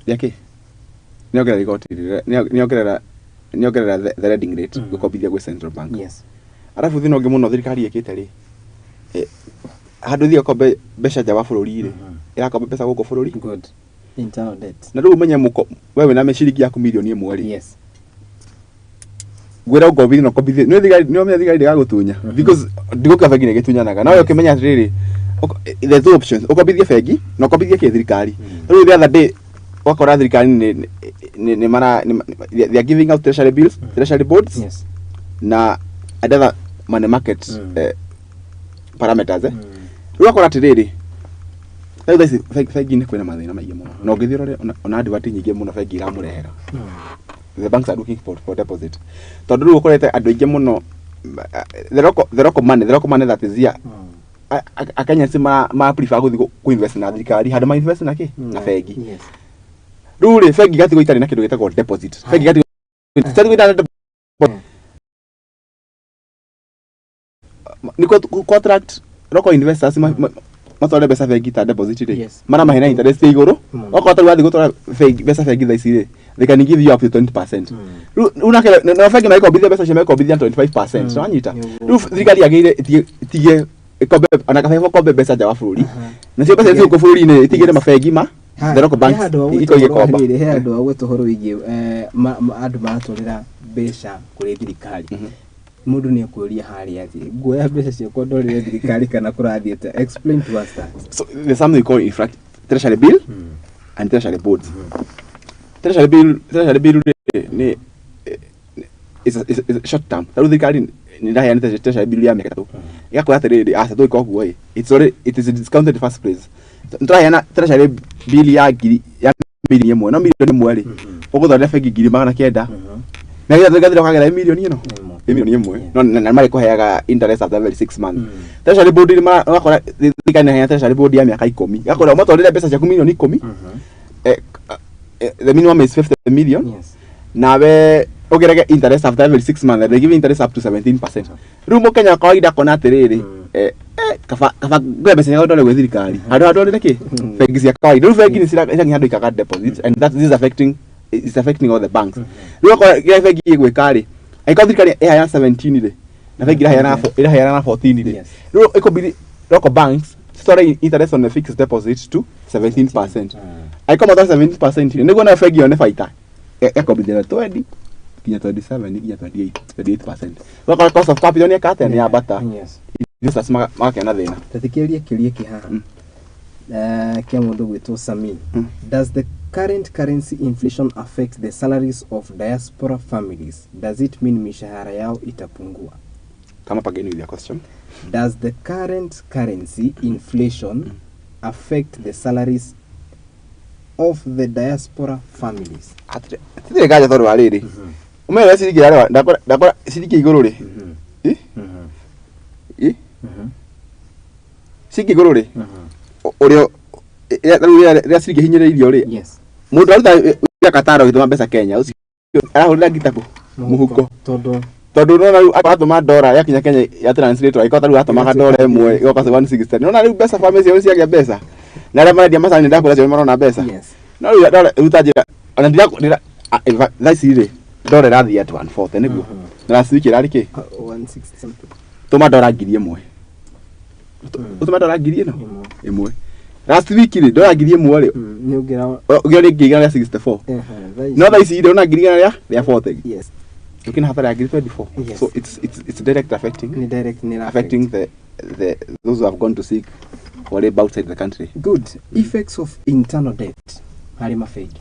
rĩa kĩ? Nĩ yongerera igoti nĩ yongerera the lending rate gũkombithia gwĩ central bank. Arabu thĩna ũngĩ mũno thirikari ĩkĩte rĩ, handũ thiĩ ũkombe mbeca nja wa bũrũri rĩ, ĩrakomba mbeca gũkũ bũrũri. Good. Internal debt. Na rĩu ũmenye mũko we wĩna ciringi yaku 1,000,000 rĩ, ngwĩra ũkombithie na ũkombithie nĩ thirikari, nĩ ũmenye thirikari ndĩgagũtunya, because ndigũka bengi nĩ ĩgĩtunyanaga. No we ũkĩmenya atĩrĩrĩ, the two options, ũkombithie bengi na ũkombithie kĩ? Thirikari. Rĩu the other day wakora thirikari nĩ mara they are giving out treasury bills, treasury bonds na another money market parameters. Rĩu wakora atĩrĩrĩ, Rĩu thaa ici bengi-inĩ kwĩna mathĩna maingĩ mũno, na ũngĩthiĩ ũrore ona advert nyingĩ mũno bengi iramũrehera. The banks are looking for deposit, tondũ rĩu ũkorete andũ aingĩ mũno, the local money that is here, Akenyans ma prefer gũthiĩ kũ invest na thirikari handũ ma invest na kĩ na bengi. Rĩu rĩ, bengi igatigwo itarĩ na kĩndũ gĩtagwo deposit. Bengi igatigwo igatigwo itarĩ na deposit nĩkuo kũ attract local investors matware mbeca bengi ta deposit rĩ, maramahe na interest ya igũrũ. Okorwo tarĩu wathiĩ gũtwara bengi mbeca bengi thaa ici rĩ, they can give you up to 20%. Rĩu nake na bengi magĩkombithia mbeca cio mekombithia 25%. Nĩwanyita? Nĩguo. Rĩu thirikari yagĩrĩire ĩtige ĩkombe ona kaba ĩkombe mbeca nja wa bũrũri, nacio mbeca icio gũkũ bũrũri-inĩ itigĩre mabengi ma the local banks He handũ ikorwo igĩkomba. He handũ wagweta ũhoro wĩgiĩ andũ maratwarĩra mbeca kũrĩ thirikari. Mũndũ nĩ ekũria harĩa atĩ nguoya mbeca ciakwa ndwarĩre thirikari kana kũrathiĩ atĩa? Explain to us that. So there's something we call, in fact, treasury bill and treasury bonds. Treasury bill rĩ, nĩ is a short term. Tarĩu thirikari nĩ ĩraheanĩte treasury bill ya mĩaka 3, ĩgakwĩra atĩrĩrĩ, aca tũgĩka ũguo ĩ, it's already, it is discounted first place. Nĩtũraheana treasury bill ya ngiri ya mirioni 1, no mirioni 1 rĩ, ũgũthondeka bengi 900,000 na gĩthatũ gĩgathira ũkagera mirioni ĩno. Ĩmwe. Mirioni 1. Yeah. No na marĩkũheaga interest after every 6 months. Treasury bond rĩ, ũgakora thirikari nĩheana treasury bond ya mĩaka 10, ĩgakora ũmatwarĩre mbeca ciaku mirioni 10, the minimum is 50 million, nawe ũgerege interest after every 6 months, and they give interest up to 17%. Rĩu mũkenya wa kawaida akona atĩrĩrĩ, kaba ngoya mbeca ciakwa ndware gwĩ thirikari handũ handwarĩre kĩ bengi cia kawaida. Rĩu bengi nĩ cirakinya handũ ikaga deposits, and that this is affecting all the banks. Rĩu ũgakora kĩrĩa bengi ĩgwĩka rĩ, angĩkorwo thirikari ĩheana 17 rĩ, na bengi ĩraheana na 14 rĩ, rĩu ĩkũbidi local banks citware interest on the fixed deposit to 17%. Angĩkorwo matware 17% rĩ, nĩguo nayo bengi yone baita, ĩkombithia na 20 nginya 27 nginya 28 28%. Ũgakora cost of capital nĩ ĩka atĩa? Nĩ yambata. Investors magakĩona thĩna. Tathikĩrĩria kĩũria kĩ haha kĩa mũndũ gwĩtwo Samin. Does the current currency inflation affect the salaries of diaspora families? Does it mean mishahara yao itapungua? Come up again with your question. Does the current currency inflation affect the salaries of the diaspora families? Hatirĩ nganja, tondũ wa rĩrĩ, ũmenye ciringi yarĩ ndakora ciringi igũrũ rĩ, ĩ ĩ ciringi igũrũ rĩ, ũrĩa rĩu rĩrĩa ciringi hinyĩrĩirio rĩ, mũndũ aruta wĩra Qatar ũgĩtũma mbeca Kenya, ũcio arahũrĩra ngita kũ mũhuko. Tondũ Tondũ nona rĩu atũma ndora yakinya Kenya ya translate, angĩkorwo ta rĩu atũmaga ndora 1 ĩgoka 160, nona rĩu mbeca family ciao ciagĩa mbeca, na arĩa marendia macani ndakũra cio marona mbeca. No rĩu ndora rĩu ta njĩra ona ndira in fact, thaa ici rĩ, ndora ĩrathiĩ at 140 nĩguo, na last week ĩrarĩ kĩ? 160 something. Tũma ndora 1000, ũtũma ndora ngiri ĩno Ĩmwe. ĩmwe last week rĩ, ndora 1000 rĩ, Nĩ ũngĩra ũngĩra nĩ 164,000. Thaa No thaa ici rĩ, ona 140,000, ũkĩna hathara ya ngiri 24. So it's direct affecting Nĩ direct nĩ affecting the those who have gone to seek for labor outside the country. Good. Effects of internal debt harĩ mabengi.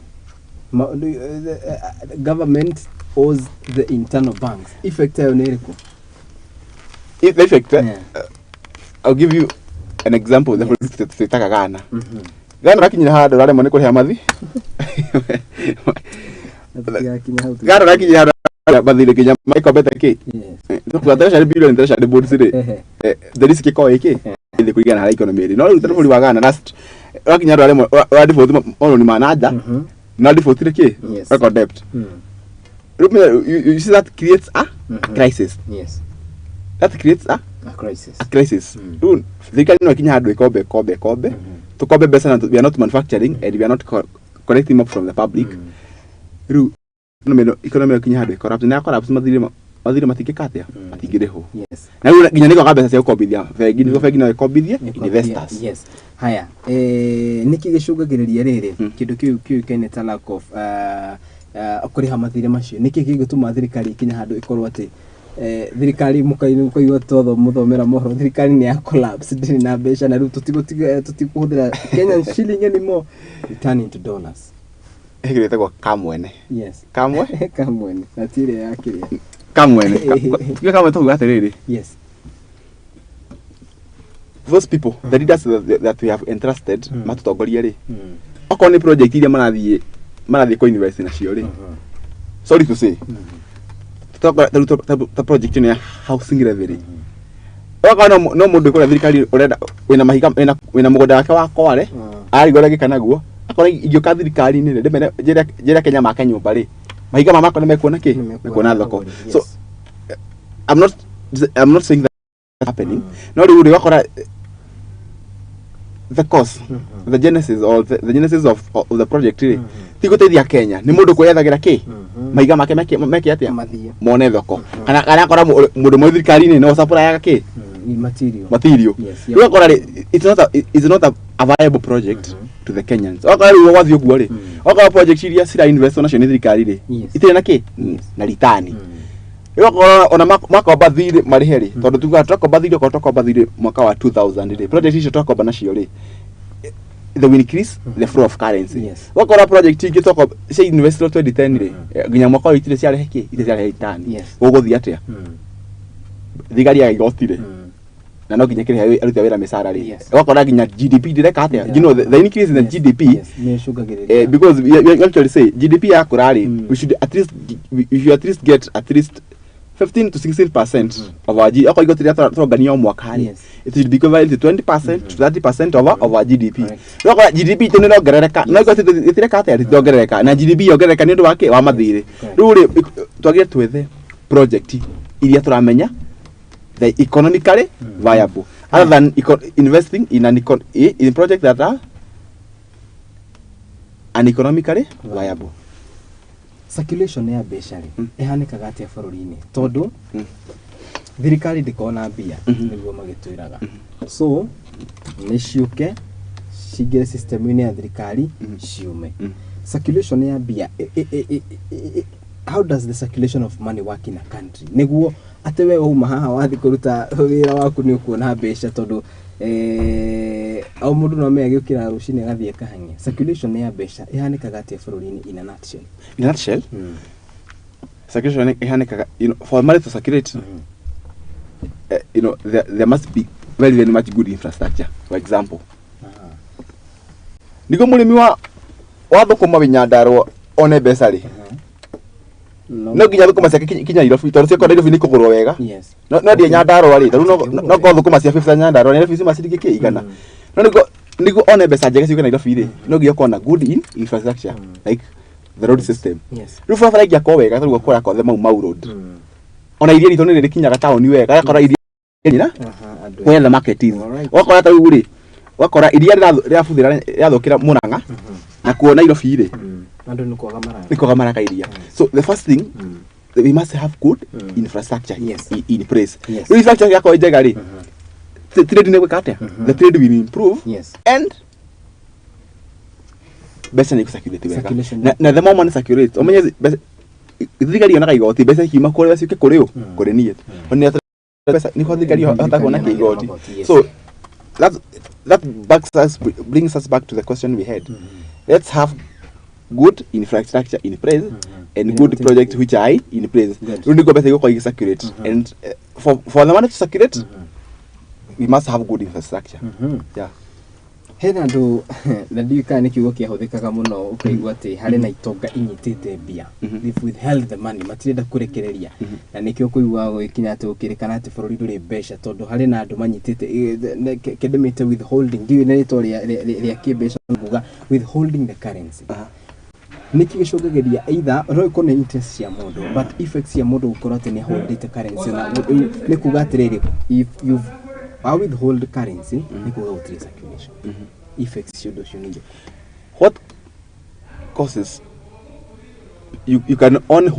Government owes the internal banks. Effect yayo nĩ ĩrĩkũ? If the effect, Yeah. I'll give you an example. The bũrũri twĩtaga Ghana. Ghana ũrakinyire handũ ũraremwo nĩ kũrĩha mathi. Tũtigakinya hau. Ghana ũrakinyire handũ mathirĩ nginya maikombete kĩ. Tukuga treasury billion, treasury bonds rĩ, the risk ĩkoragwo ĩkĩ thĩ kũringana na harĩa economy ĩrĩ. No rĩu ta bũrũri wa Ghana last ũrakinya handũ ũraremwo, ũra default marũni ma na nja, na default rĩ kĩ record debt. Rĩu you see that creates a crisis. That creates a A crisis. A crisis. Rĩu thirikari no ĩkinye handũ ĩkombe kombe kombe tũkombe mbeca, na we are not manufacturing and we are not collecting more from the public. Rĩu economy ĩno ĩkinye handũ ĩ na collapse, mathirĩ matingĩka atĩa? Matingĩrĩhwo. Na rĩu nginya nĩ kwaga mbeca cia gũkombithia bengi, nĩguo bengi no ĩkombithie investors. Yes. Haya, nĩkĩ gĩcũngagĩrĩria rĩrĩ kĩndũ kĩu kĩũĩkaine ta lack of kũrĩha mathirĩ macio? Nĩkĩ gĩgũtũma thirikari ĩkinye handũ ĩkorwo atĩ thirikari mũkaigua twatho mũthomera mohoro, thirikari nĩ ya collapse, ndĩrĩ na mbeca, na rĩu tũtikũhũthĩra Kenyan shilling anymore, we turn into dollars? Gĩkĩ gĩtagwo kamwene. Kamwe. Kamwene na ti ĩrĩa ya kĩrĩa. Kamwene. Tuge kamwe, tuga atĩrĩrĩ, Those people, the leaders that we have entrusted matutongorie rĩ, okorwo nĩ project iria marathiĩ kũ invest nacio rĩ, sorry to say, ta ta project ĩno ya housing levy rĩ, okorwo no mũndũ kũrĩa thirikari ũrenda wĩna mahiga, wĩna mũgũnda wake wa Kware, arigwo ũrĩa angĩka naguo, akorwo ingĩũka thirikari-inĩ rĩ, ndĩmere njĩre Kenya make nyũmba rĩ, mahiga ma makwa nĩ mekuona kĩ, mekuona thoko. So I'm not saying that happening, no rĩu rĩ, wakora the cause, the genesis or the genesis of the project rĩ, ti gũteithia Kenya, nĩ mũndũ kwĩyethagĩra kĩ, mahiga make meke atĩa? Mathiĩ. Mone thoko, kana akora mũndũ mwe thirikari-inĩ no supplyaga kĩ? Material. Material. Rĩu akora rĩ, it's not a viable project to the Kenyans. Wakora rĩu gwathiĩ ũguo rĩ, wakora project iria cira invest nacio nĩ thirikari rĩ, itirĩ na kĩ, na return. Rĩu okorwo ona makomba thirĩ marĩhe rĩ, tondũ tugaga twakomba thirĩ, okorwo twakomba thirĩ mwaka wa 2000 rĩ, project icio twakomba nacio rĩ, they will increase the flow of currency. Wakora project ingĩ twakomba cia invest 2010 rĩ, nginya mwaka ũyũ itirĩ ciarehe kĩ, itirĩ ciarehe return. Gũgũthiĩ atĩa? Thigari ya igoti rĩ, na no nginya kĩrĩhe aruti a wĩra mĩcara rĩ, ũgakora nginya GDP ndĩreka atĩa? The increase in the GDP, Nĩ ĩcũngagĩrĩria. Because we actually say GDP yakũra rĩ, we should at least get at least 15 to 16% of our G, okorwo igoti rĩrĩa tũrongania o mwaka rĩ, it should be equivalent to 20% to 30% of our GDP. Correct. Ũgakora GDP itũ nĩ ĩrongerereka, no igoti rĩtireka atĩa? Rĩtirongerereka, na GDP yongerereka nĩ ũndũ wa kĩ? Wa mathirĩ. Rĩu rĩ, twagĩrĩire twethe project iria tũramenya the economically viable, other than investing in an econ in project that are uneconomically viable. Circulation ya mbeca rĩ, ĩhanĩkaga atĩa bũrũri-inĩ? Tondũ thirikari ndĩkoragwo na mbia, nĩguo magĩtwĩraga, so nĩ ciũke cingĩre system-inĩ ya thirikari, ciume. Circulation ya mbia, how does the circulation of money work in a country, nĩguo atĩ we wauma haha wathiĩ kũruta wĩra waku nĩ ũkuona mbeca? Tondũ o mũndũ no amenye agĩũkĩra rũcinĩ agathiĩ akahang'e. Circulation ya mbeca ĩhanĩkaga atĩa bũrũri-inĩ, in a nutshell? In a nutshell, circulation ihanĩkaga, for money to circulate, there must be very very much good infrastructure. For example, nĩguo mũrĩmi wa thũkũma wĩ Nyandarũa one mbeca rĩ, No, no nginya thũkũma ciake kinya Nairobi, tondũ ciakorwo Nairobi nĩ ikũgũrwo wega. No ndie Nyandarũa rĩ, tarĩu no korwo thũkũma cia 50 Nyandarũa, Nairobi ciuma ciringi kĩ 100. No nĩguo one mbeca njega ciũke Nairobi rĩ, no nginya ũkorwo na good infrastructure like the road system. Rĩu barabara ĩngĩakwo wega, tarĩu ũkora kothe Mau Mau Road, ona iria ritũ nĩ rĩkinyaga taũni wega, ũgakora iria nyina Aha, andũ where the market is. Ũgakora tarĩu rĩ, ũgakora iria rĩrabuthĩra rĩrathũkĩra Murang'a, na kuo Nairobi rĩ, Andũ nĩ kwaga maraga. Nĩ kwaga maraka iria. So the first thing, we must have good infrastructure in place. Rĩu infrastructure yakorwo njega rĩ, trade nĩ gwĩka atĩa? The trade will improve and mbeca nĩ icirculate wega. Circulation. Na the more money circulates, ũmenye mbeca thirikari yonaga igoti, mbeca ikiuma kũrĩa ciũke kũrĩ ũ, kũrĩ niĩ. Nĩ mbeca nĩho thirikari ĩhota kuona kĩ igoti. So that backs us brings us back to the question we had. Let's have good infrastructure in place and good projects which are in place. Rĩu nĩguo mbeca igũkorwo igĩcirculate, and for the money to circulate, we must have good infrastructure, yeah. Hena andũ, na ndiũĩ kana nĩ kiugo kĩahũthĩkaga mũno, ũkaigua atĩ harĩ na itonga inyitĩte mbia. They've withheld the money, matirenda kũrekereria, na nĩkĩo kũigua gũgĩkinya atĩ gũkĩrĩkana atĩ bũrũri ndũrĩ mbeca, tondũ harĩ na andũ manyitĩte kĩndũ withholding, ndiũĩ nĩ rĩtwa rĩa kĩmbeca kuga withholding the currency. Nĩkĩ gĩcũngagĩria? Either no ĩkorwo nĩ interest cia mũndũ, but effects cia mũndũ gũkorwo atĩ nĩ aholdĩte currency, na rĩu nĩ kuga atĩrĩrĩ, if you've wa withhold currency, nĩ kuga gũtirĩ circulation. Effects cia ũndũ ũcio nĩ irĩkũ? What causes you can only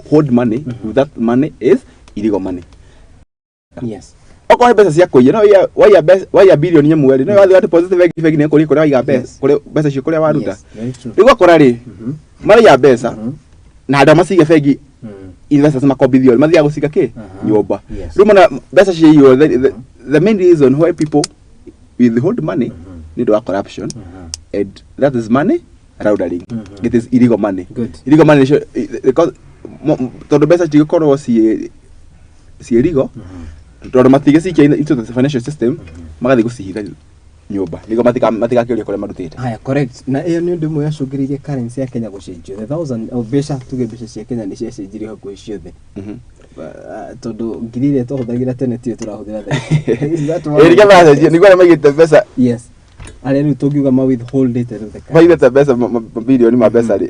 hold money if that money is illegal money. Okorwo nĩ mbeca cia kũiya, no waiya mbeca, waiya bilioni 1 rĩ, no wathiĩ wa deposit bengi, bengi nĩ ĩkũria kũrĩa waiga mbeca, kũrĩa mbeca icio kũrĩa waruta. Yes, very true. Rĩu ũgakora rĩ, maraiya mbeca na andũ macige bengi, investors makombithio, mathiaga gũciga kĩ? Nyũmba. Rĩu mona mbeca ciaiywo, the main reason why people withhold money nĩ ũndũ wa corruption, and that is money laundering. It is illegal money. Illegal money nĩcio, because tondũ mbeca cigũkorwo ciĩ legal, Tondũ matingĩcikia into the financial system, magathiĩ gũcihitha nyũmba nĩguo matigakĩũrie kũrĩa marutĩte. Haya, correct. Na ĩyo nĩ ũndũ ũmwe yacũngĩrĩirie currency ya Kenya gũcenjio. The thousand o mbeca, tuge mbeca cia Kenya nĩ ciacenjirio hakuhĩ ciothe. Tondũ ngiri ĩrĩa twahũthagĩra tene tiyo tũrahũthĩra thaa ici. Is that one? Ĩ nĩkĩo macenjia, nĩguo arĩa maigĩte mbeca. Yes, arĩa rĩu tũngiuga ma withholdĩte rĩu the currency. Maigĩte mbeca mabilioni ma mbeca rĩ,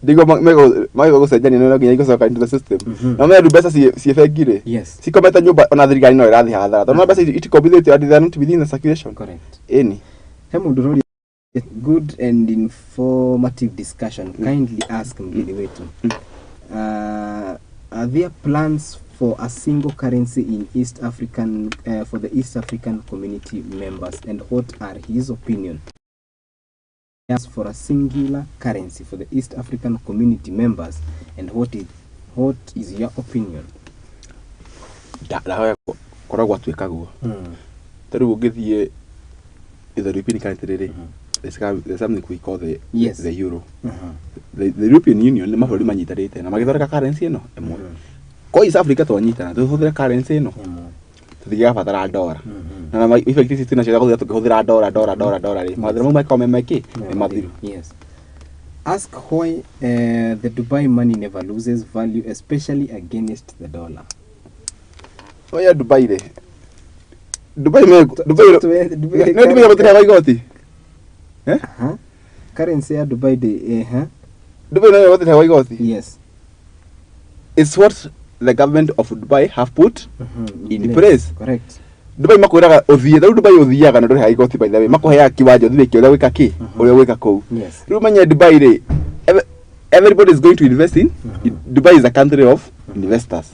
nĩguo magĩrĩirwo gũcenjania, no nginya igũcoka into the system. Na rĩu mbeca ciĩ bengi rĩ, cikomete nyũmba, ona thirikari no ĩrathiĩ hathara tondũ mbeca ici itikombithĩtio and they are not within the circulation. Correct. Ĩni. He mũndũ ũroria, "Good and informative discussion. Kindly ask mgeni wetu, are there plans for a single currency in East African for the East African Community members, and what are his opinion plans for a singular currency for the East African Community members, and what is your opinion?" Ndahoya koragwo atuĩka guo. Ta rĩu ũngĩthiĩ the European country rĩ, there's something we call the the euro. The European Union nĩ mabũrũri manyitanĩte na magĩthondeka currency ĩno ĩmwe. Kwa East Africa twanyitana tũhũthĩre currency ĩno, tũtingĩgabatara ndora. Na effect ici twĩnacio cia gũthiĩ tũkĩhũthĩra ndora ndora ndora ndora rĩ, mathĩna mau makoragwo me mekĩ nĩ mathiru. Yes. "Ask why the Dubai money never loses value, especially against the dollar." Oya, Dubai rĩ, Dubai me Dubai Dubai. Nĩ Dubai gũtirĩ igoti. Eh? Huh? Currency ya Dubai de huh? Dubai nayo gũtirĩ igoti. Yes. It's what the government of Dubai have put in place. Correct. Dubai makwĩraga ũthiĩ, rĩu Dubai ũthiaga na ndũrĩhaga igoti, by the way, makũheaga kiwanja ũthiĩ wĩke ũrĩa gwĩka kĩ ũrĩa gwĩka kũu. Rĩu menye Dubai rĩ, everybody is going to invest in Dubai. Is a country of investors.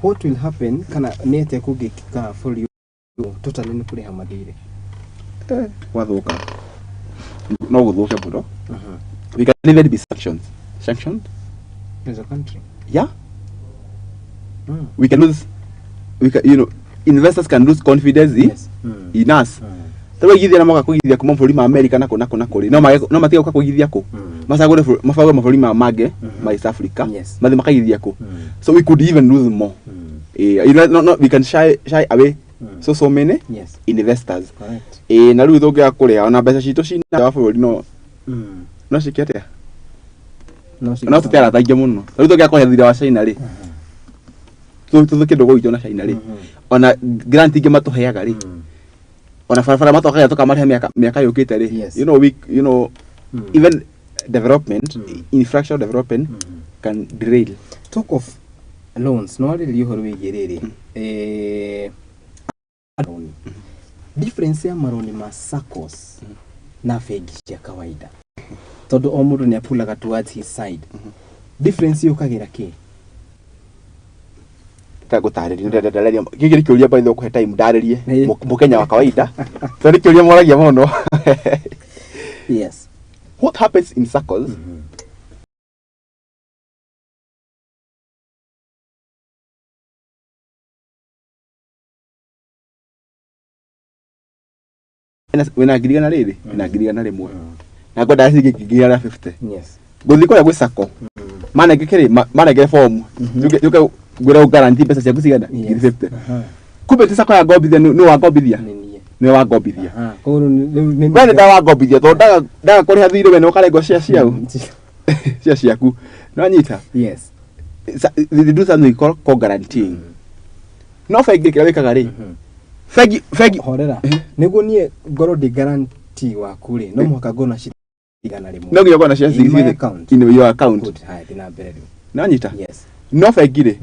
What will happen, kana nĩ atĩa kũngĩkĩka bũrũri ũyũ totally nĩ kũrĩha mathirĩ? Gwathuka no gũthũke mũno. We can even be sanctioned, sanctioned. As a country? Yeah. We can lose, we can, investors can lose confidence in, in us. Tarĩu aigithia na moka kũigithia kuma bũrũri ma America na kũ na kũ na kũrĩ, no mage, no matige gũka kũigithia kũ, macagũre mabagũre mabũrũri ma mangĩ ma East Africa. Mathiĩ makaigithia kũ. So we could even lose more. No, we can shy away so many investors. Na rĩu tũngĩaga kũrĩha ona mbeca citũ cina wa bũrũri, no no ciĩke atĩa? No. No tũte arata aingĩ mũno. Rĩu tũngĩaga kũrĩha thirĩ wa China rĩ, tũthũkie ndũgũ itũ na China rĩ, ona grant ingĩ matũheaga rĩ, ona barabara matwakaga tũkamarĩha mĩaka yũkĩte rĩ, we even development, infrastructure development can derail. Talk of loans, no warĩrĩria ũhoro wĩgiĩ rĩrĩ, maroni, difference ya maroni ma SACCOs na bengi cia kawaida, tondũ o mũndũ nĩ apulaga towards his side, difference yũkagĩra kĩ? Ngũtarĩria, ndarĩria gĩkĩ nĩ kĩũria, by the way, kũhe time ndarĩrie mũkenya wa kawaida, tondũ nĩ kĩũria moragia mũno. What happens in SACCOs? Wĩna ngiri igana rĩrĩ, wĩna ngiri igana rĩmwe na ngwenda ciringi ngiri 150. Yes. Ngũthiĩ kũrĩa gwĩ sacco, manenge kĩrĩ, manengere fomu yũke ngwĩre guarantee mbeca ciaku cigana, ngiri 50. Kumbe ti sacco ya ngombithia, nĩ wangombithia. Nĩ niĩ. Nĩ wangombithia. Aha. Koguo rĩu we nĩ ndawangombithia tondũ ndaga kũrĩha thirĩ, we nĩ ũkarengwo cia ciau, cia ciaku nĩwanyita. Yes. They do something called co-guaranteeing. No bengi kĩrĩa wĩkaga rĩ, bengi Horera. Nĩguo niĩ ngorwo ndĩ guarantee waku rĩ, no mũhaka ngorwo na ciringi 100. No nginya ũkorwo na cia In my account. In your account. Good. Haya, thiĩ na mbere rĩu. Nĩwanyita? Yes. No bengi rĩ,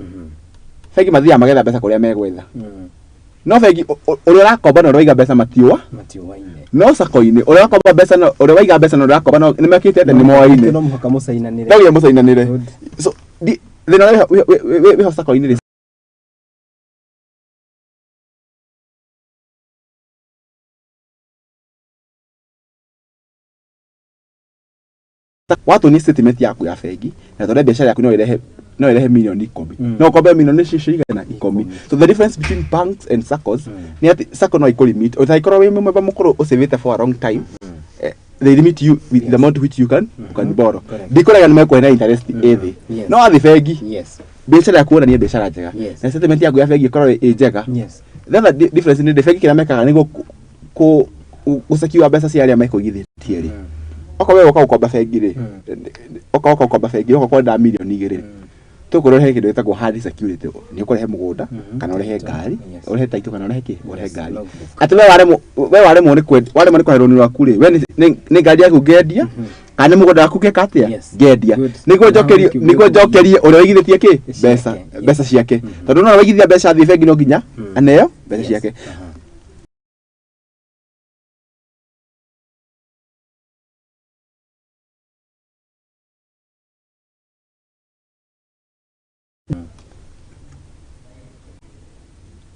bengi mathiaga magetha mbeca kũrĩa megwetha. No bengi ũrĩa ũrakomba na ũrĩa waiga mbeca matiũa. Matiũaine. No sacco-inĩ ũrĩa ũrakomba mbeca na ũrĩa waiga mbeca na ũrĩa ũrakomba no nĩ mekĩte atĩ nĩ moaine. No mũhaka mũcainanĩre. No nginya mũcainanĩre. Good. So thĩna ũrĩa wĩho sacco-inĩ rĩ, watuonia statement yaku ya bengi na tondũ biacara yaku no ĩrehe mirioni 10, no ũkombe mirioni icio cigana, 10. So the difference between banks and saccos nĩ atĩ sacco no ĩkũ-limit ũtangĩkorwo wĩ mũmemba mũkũrũ ũcĩvĩte for a long time, they limit you with the amount which you can borrow. Correct. Ndikũrega nĩ mekũhe na interest ĩ thĩ. No wathiĩ bengi, biacara yaku wonanie biacara njega na statement yaku ya bengi ĩkorwo ĩ njega. The other difference nĩ bengi kĩrĩa mekaga nĩguo gũsecure mbeca cia arĩa mekũigithĩtie rĩ, okorwo we ũka gũkomba bengi rĩ, oka gũkomba bengi ũka kwenda mirioni 2 rĩ, tũkũrĩa ũrehe kĩndũ gĩtagwo hard security, nĩ ũkũrehe mũgũnda kana ũrehe ngari, ũrehe title kana ũrehe kĩ, ũrehe ngari. Logbook. Atĩ we waremwo nĩ waremwo nĩ kũrehe rũni rwaku rĩ, we nĩ ngari yaku ngendia kana nĩ mũgũnda waku ngeka atĩa? Yes. Ngendia. Good. Nĩguo njokerie, Nĩkĩo nĩguo njokerie ũrĩa ũigithĩtie kĩ, mbeca, Ciake, yes. mbeca ciake, tondũ no waigithia mbeca athiĩ bengi no nginya aneo mbeca ciake.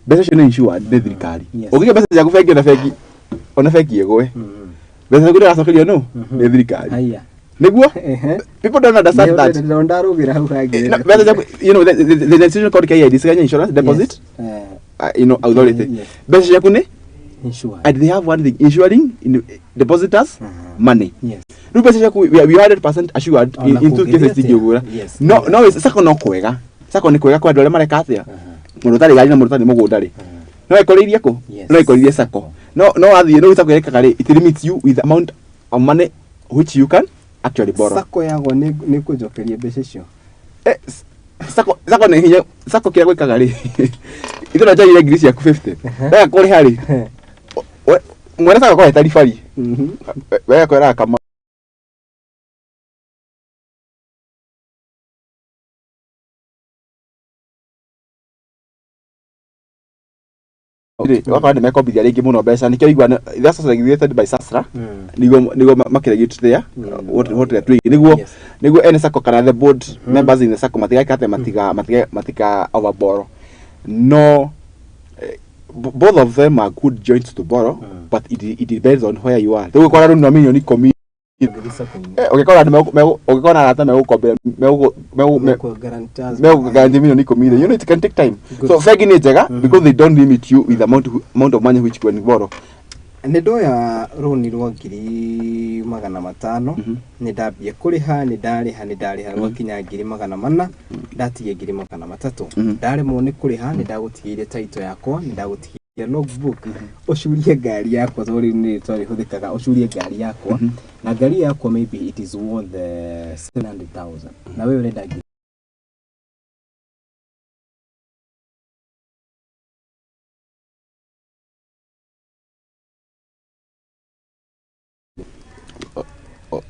Mbeca icio nĩ insured nĩ thirikari. Ũngĩiga mbeca ciaku bengi, ona bengi ĩgwe, mbeca ciaku ndĩracokerio nũ? Nĩ thirikari. Haya. Nĩguo people don't understand that. Ndarũgĩra hau hangĩ. No, mbeca ciaku, the institution called KIDC, Kenya Insurance Deposit Authority, mbeca ciaku nĩ Insured. And they have one thing, insuring in depositors money. Rĩu mbeca ciaku we are 100% assured Ona in two kũngĩthiĩ cases atĩa? cingĩgũra. No sacco no kwega, sacco nĩ kwega kwa andũ arĩa mareka atĩa, mũndũ ũtarĩ ngari na mũndũ ũtarĩ mũgũnda rĩ, no ĩkũrĩirie kũ? No ĩkũrĩirie sacco. No wathiĩ rĩu sacco ĩrekaga rĩ, it limits you with the amount of money which you can actually borrow. Sacco yagwa nĩ kũnjokeria mbeca icio? Eh, sacco nĩ hinya. Sacco kĩrĩa gwĩkaga rĩ, ithuĩ njoire ngiri ciaku 50, ndaga kũrĩha rĩ, mwene sacco akorwo eta ribari, we akwĩraga kama rĩ, ũgakora nĩ mekombithia rĩngĩ mũno mbeca. Nĩkĩo igua that's also regulated by SASRA, nĩguo makĩregulate there what they are doing, nĩguo nĩguo ene sacco kana the board members in the sacco matigeke atĩ matiga overborrow. No both of them are good joints to borrow, but it depends on where you are. Rĩu ũgĩkora rũni rwa mirioni 10, ũgĩkora andũ ũgĩkora arata megũkombera megũguarantee mirioni 10 rĩ, it can take time. Good. So bengi nĩ njega because they don't limit you with the amount of money which you can borrow. Nĩ ndoya rũni rwa 500,000. Nĩ ndambia kũrĩha, nĩ ndarĩha, nĩ ndarĩha, rwakinya 400,000, ndatigia 300,000. Ndaremwo nĩ kũrĩha, nĩ ndagũtigĩire title yakwa, nĩ ndagũtigĩire logbook, ũcurie ngari yakwa, tondũ rĩu nĩ rĩtwa rĩhũthĩkaga, ũcurie ngari yakwa, na ngari yakwa maybe it is worth 700,000 na we ũrenda ngiri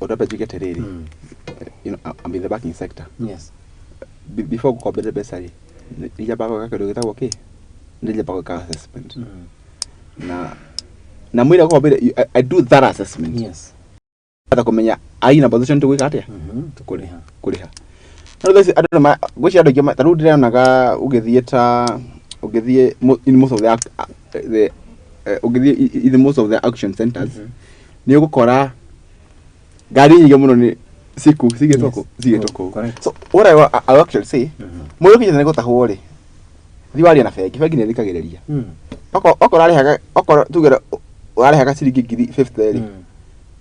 Ũndũ njuge atĩrĩrĩ, I'm in the banking sector. Before ngũkombere mbeca rĩ, nĩ nyambaga gwĩka kĩndũ gĩtagwo kĩ, nĩ nyambaga gwĩka assessment na mwĩra gũkombere, I do that assessment hata kũmenya are in a position to gwĩka atĩa. Tũkũrĩha. Kũrĩha. No thaa ici andũ nĩma ngwĩciria andũ aingĩ ta rĩu ndĩronaga ũgĩthiĩ ta ũgĩthiĩ in most of the, the ũgĩthiĩ in most of the auction centers, nĩ ũgũkora ngari nyingĩ mũno nĩ ciku cigĩtwo kũ, cigĩtwo kũu. So what I actually say, mũndũ ũkinyĩte nĩ gũtahwo rĩ, thiĩ warie na bengi. Bengi nĩ ĩthikagĩrĩria. Okorwo arĩhaga, okorwo tuge Ũrarĩhaga ciringi 50,000 rĩ,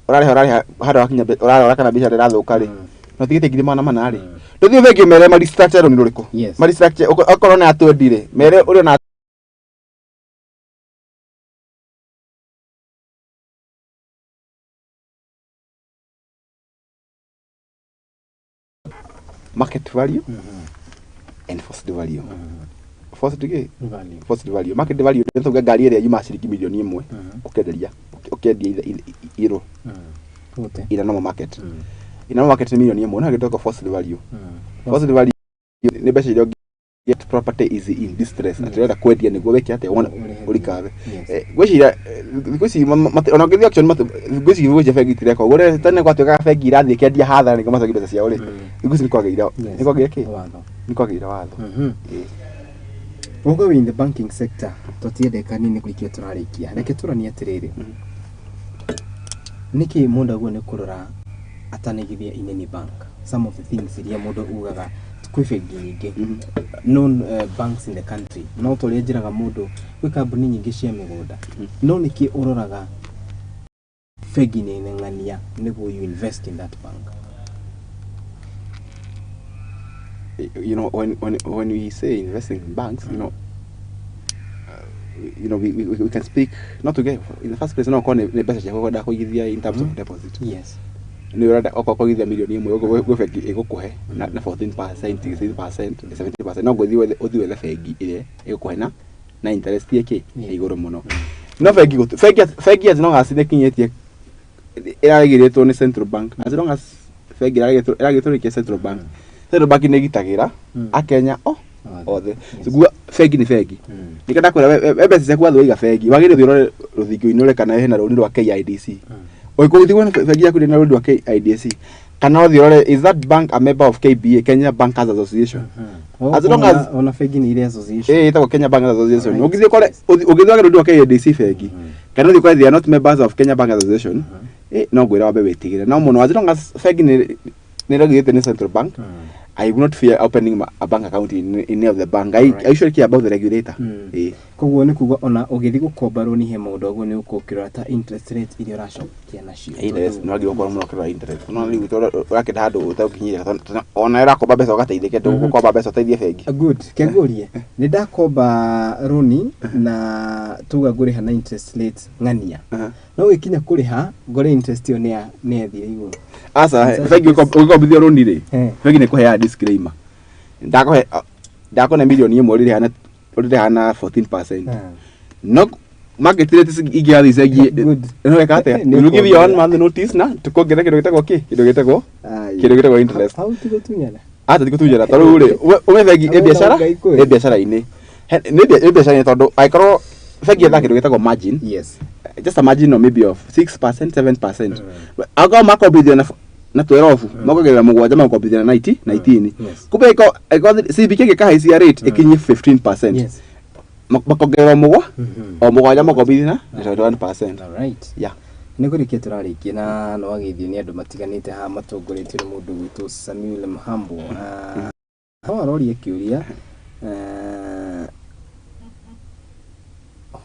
ũrarĩha handũ wakinya ũrarora kana biacara ĩrathũka rĩ, na ũtigĩte 400,000 rĩ, ndũthiĩ bengi ũmere ma restructure rũni rũrĩkũ? Yes. Ma restructure okorwo nĩ ya 20 rĩ, mere ũrĩa na market value and forced value. Forced gĩ? Value. Forced value. Market value nĩ tuge ngari ĩrĩa yuma ciringi 1 mirioni ũkenderia ũkendia irũ Wote. ina normal market. Ina normal market nĩ 1 mirioni, no gĩtoko forced value. Forced value nĩ mbeca iria get property is in distress, atĩ ũrenda kwendia nĩguo wĩke atĩa? Wone Ũrĩhe. ũrikave. Yes. Ngwĩciria thikũ ici ona ũngĩthiĩ auction thikũ ici ngwĩciria bengi itireka ũguo. Rĩrĩa tene gwatuĩkaga bengi irathiĩ ĩkendia hathara nĩguo macokie mbeca ciao rĩ, thikũ ici nĩ kwagĩire Yes. nĩ kwagĩire kĩ? Watho. Nĩ kwagĩire watho. Ĩĩ. Although in the banking sector tũtiendeka nini kũrĩkia tũrarĩkia, reke tũranie atĩrĩrĩ, nĩkĩ mũndũ agwo nĩ kũrora atanaigithia in any bank, some of the things iria mũndũ ugaga kwĩ bengi nyingĩ, known banks in the country, no tũrĩa njĩraga mũndũ gwĩ kambuni nyingĩ cia mĩgũnda, no nĩkĩ ũroraga bengi nĩ ng'ania nĩguo you invest in that bank? When we say investing in banks, we can speak not to get in the first place no korwo nĩ mbeca ciaku ũkwenda kũigithia in terms of deposit. Nĩ ũrenda okorwo kũigithia 1 mirioni ũguo gwĩ bengi ĩgũkũhe na 14%, 16%, 17%. No ngũthiĩ ũthiĩ wethe bengi ĩrĩa ĩgũkũhe na interest ĩkĩ igũrũ mũno. No bengi bengi as long as nĩ ĩkinyĩtie ĩragĩrĩtwo nĩ central bank, as long as bengi ĩragĩrĩtwo nĩ central bank, central bank nĩ ĩgitagĩra akenya o othe. So nguga bengi nĩ bengi. Nĩkĩo ndakwĩra we mbeca ciaku wathiĩ waiga bengi wagĩrĩire ũthiĩ ũrore rũthingo-inĩ ũrore kana hena rũni rwa KIDC. Ũngĩkorwo ũthiĩ wone bengi yaku ndĩrĩ na rũni rwa KIDC, kana ũthiĩ ũrore, is that bank a member of KBA, Kenya Bankers Association? As long as Ona bengi nĩ irĩ association. Ĩĩ, ĩtagwo Kenya Bankers Association. Alright. Ũngĩthiĩ ũkore ũngĩthiĩ wage rũni rwa KIDC bengi, kana ũthiĩ ũkore they are not members of Kenya Bankers Association, no ngwĩra wambe wĩtigĩre. No mũno as long as bengi nĩ regulated nĩ central bank, I will not fear opening a bank account in any of the bank. I usually care about the regulator. Ĩĩ. Koguo nĩ kuga ona ũgĩthiĩ gũkomba rũni he maũndũ aguo nĩ ũkũkĩrora ta interest rate iria ũracokia nacio. Interest nĩ wagĩrĩirwo gũkorwo mũno ũkĩrora interest. No rĩu ũrakĩenda handũ ũtegũkinyĩria tondũ ona ũrakomba mbeca ũgateithĩke, ndũgũkomba mbeca ũteithie bengi. Good. Kengurie nĩ ndakomba rũni na tuga ngũrĩha na interest rate ng'ania, no gĩkinya kũrĩha ngore interest ĩyo nĩ yathire igũrũ. Aca, bengi ũgĩkombithio rũni rĩ, bengi nĩ kũheaga disclaimer. Ndakũhe ndakũne 1 mirioni ũrĩrĩha na 14%. No market rate ingĩrathiĩ icenjie, Good. no weka atĩa? Nĩ We will give you ũkuongerera. one month notice na tukongerera kĩndũ gĩtagwo kĩ? Kĩndũ gĩtagwo interest. Hau ti gũtunyana. Ata ti gũtunyana ta rĩu rĩ, ume bengi ĩ Ũrenda biacara Ngai kwĩ. ĩ biacara-inĩ. Nĩ biacara-inĩ tondũ angĩkorwo bengi yethaga kĩndũ gĩtagwo margin, just a margin of maybe of 6%, 7%. Angĩkorwo makombithio na 12, makongerera mũgwanja, makombithia na 90 19. Kumbe angĩkorwo CBK ĩngĩkahaicia rate ĩkinye 15%, makongerera o mũgwanja, makombithia na 21%. Alright. Yeah. Nĩ kũrĩkia tũrarĩkia na no wageithio nĩ andũ matiganĩte haha matongoretio nĩ mũndũ gwĩtwo Samuel Mhambo. No aroria kĩũria,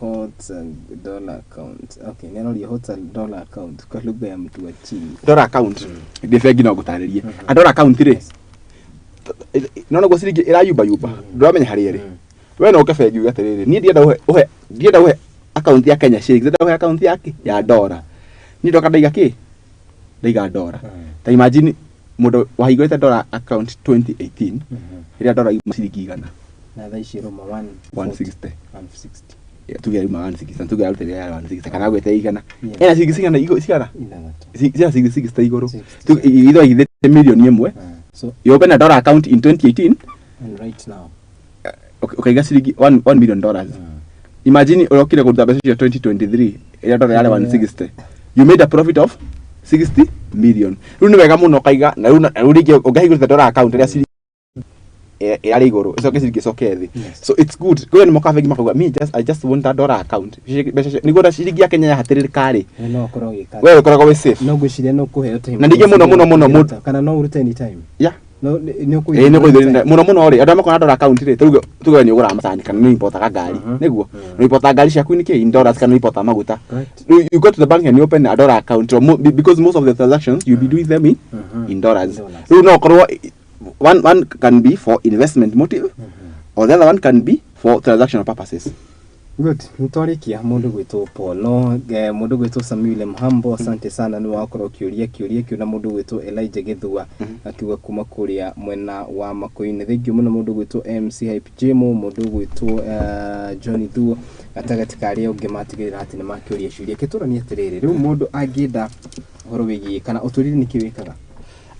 what's a dollar account? Okay, nĩ aroria what's a dollar account kwa lugha ya mtu wa chini. Dollar account ndĩ bengi no ngũtarĩrie. A dollar account rĩ, no naguo ciringi ĩrayumbayumba, ndũramenya harĩa ĩrĩ. We no ũke bengi uge atĩrĩrĩ, niĩ ndienda ũhe ndienda ũhe account ya Kenya shillings, ndĩrenda ũhe account ya kĩ? Ya dollar. Niĩ ndoka ndaiga kĩ? Ndaiga dollar. Ta imagine mũndũ wahingũrĩte dollar account 2018 rĩrĩa dollar yuma ciringi 100. Na thaa ici ĩroma 160. 160. Tuge yuma 160, tuge arutire ya 160 kana agwĩte 100. Yes. Ena ciringi cigana cigana? 6. Ciana ciringi 60 igũrũ. 60. Itho igithĩte 1 mirioni. So You open a dollar account in 2018, and right now ũkaiga ciringi $1 million. Imagine ũrokire kũruta mbeca icio 2023 ĩrĩa dollar yarĩ 160, you made a profit of 60 million. Rĩu nĩ wega mũno ũkaiga na rĩu rĩngĩ ũngĩhingũrĩte dollar account ĩrĩa ciringi ĩrarĩ igũrũ, ĩcoke ciringi ĩcoke thĩ. So it's good kwĩ nĩ mokaga bengi makauga, me just I just want a dollar account. Mbeca nĩguo na ciringi ya Kenya yahatĩrĩrĩka rĩ, We no ũkorwo ũgĩka we ũkoragwo wĩ safe. No ngwĩciria no kũheo time. Na ningĩ mũno, mũno, mũno kana no ũrute anytime. Yeah. No nĩ Ĩĩ nĩ kũithũrĩra mũno mũno rĩ, andũ arĩa makoragwo na dollar account rĩ, tuge tuge nĩ ũgũraga macani kana nĩ importaga ngari, nĩguo nĩ importaga ngari ciaku nĩkĩ in dollars kana nĩ importaga maguta. Rĩu you go to the bank and you open a dollar account or because most of the transactions you'll be doing them in dollars. Dollars. Rĩu no ũkorwo one can be for investment motive or the other one can be for transactional purposes. Good. Nĩtwarĩkia mũndũ gwĩtwo Paul no mũndũ gwĩtwo Samuel Mhambo, asante sana nĩ wakorwo ũkĩũria kĩũria kĩu, na mũndũ gwĩtwo Elijah Gĩthua akiuga kuma kũrĩa mwena wa Makũyũ-inĩ. Thank you mũno mũndũ gwĩtwo MC Hype Jemo, mũndũ gwĩtwo John Thuo, gatagatĩ ka arĩa ũngĩ matigĩrĩra atĩ nĩ makĩũria ciũria. Kĩtũranie atĩrĩrĩ, rĩu mũndũ angĩenda ũhoro wĩgiĩ kana ũtũrire nĩkĩ wĩkaga?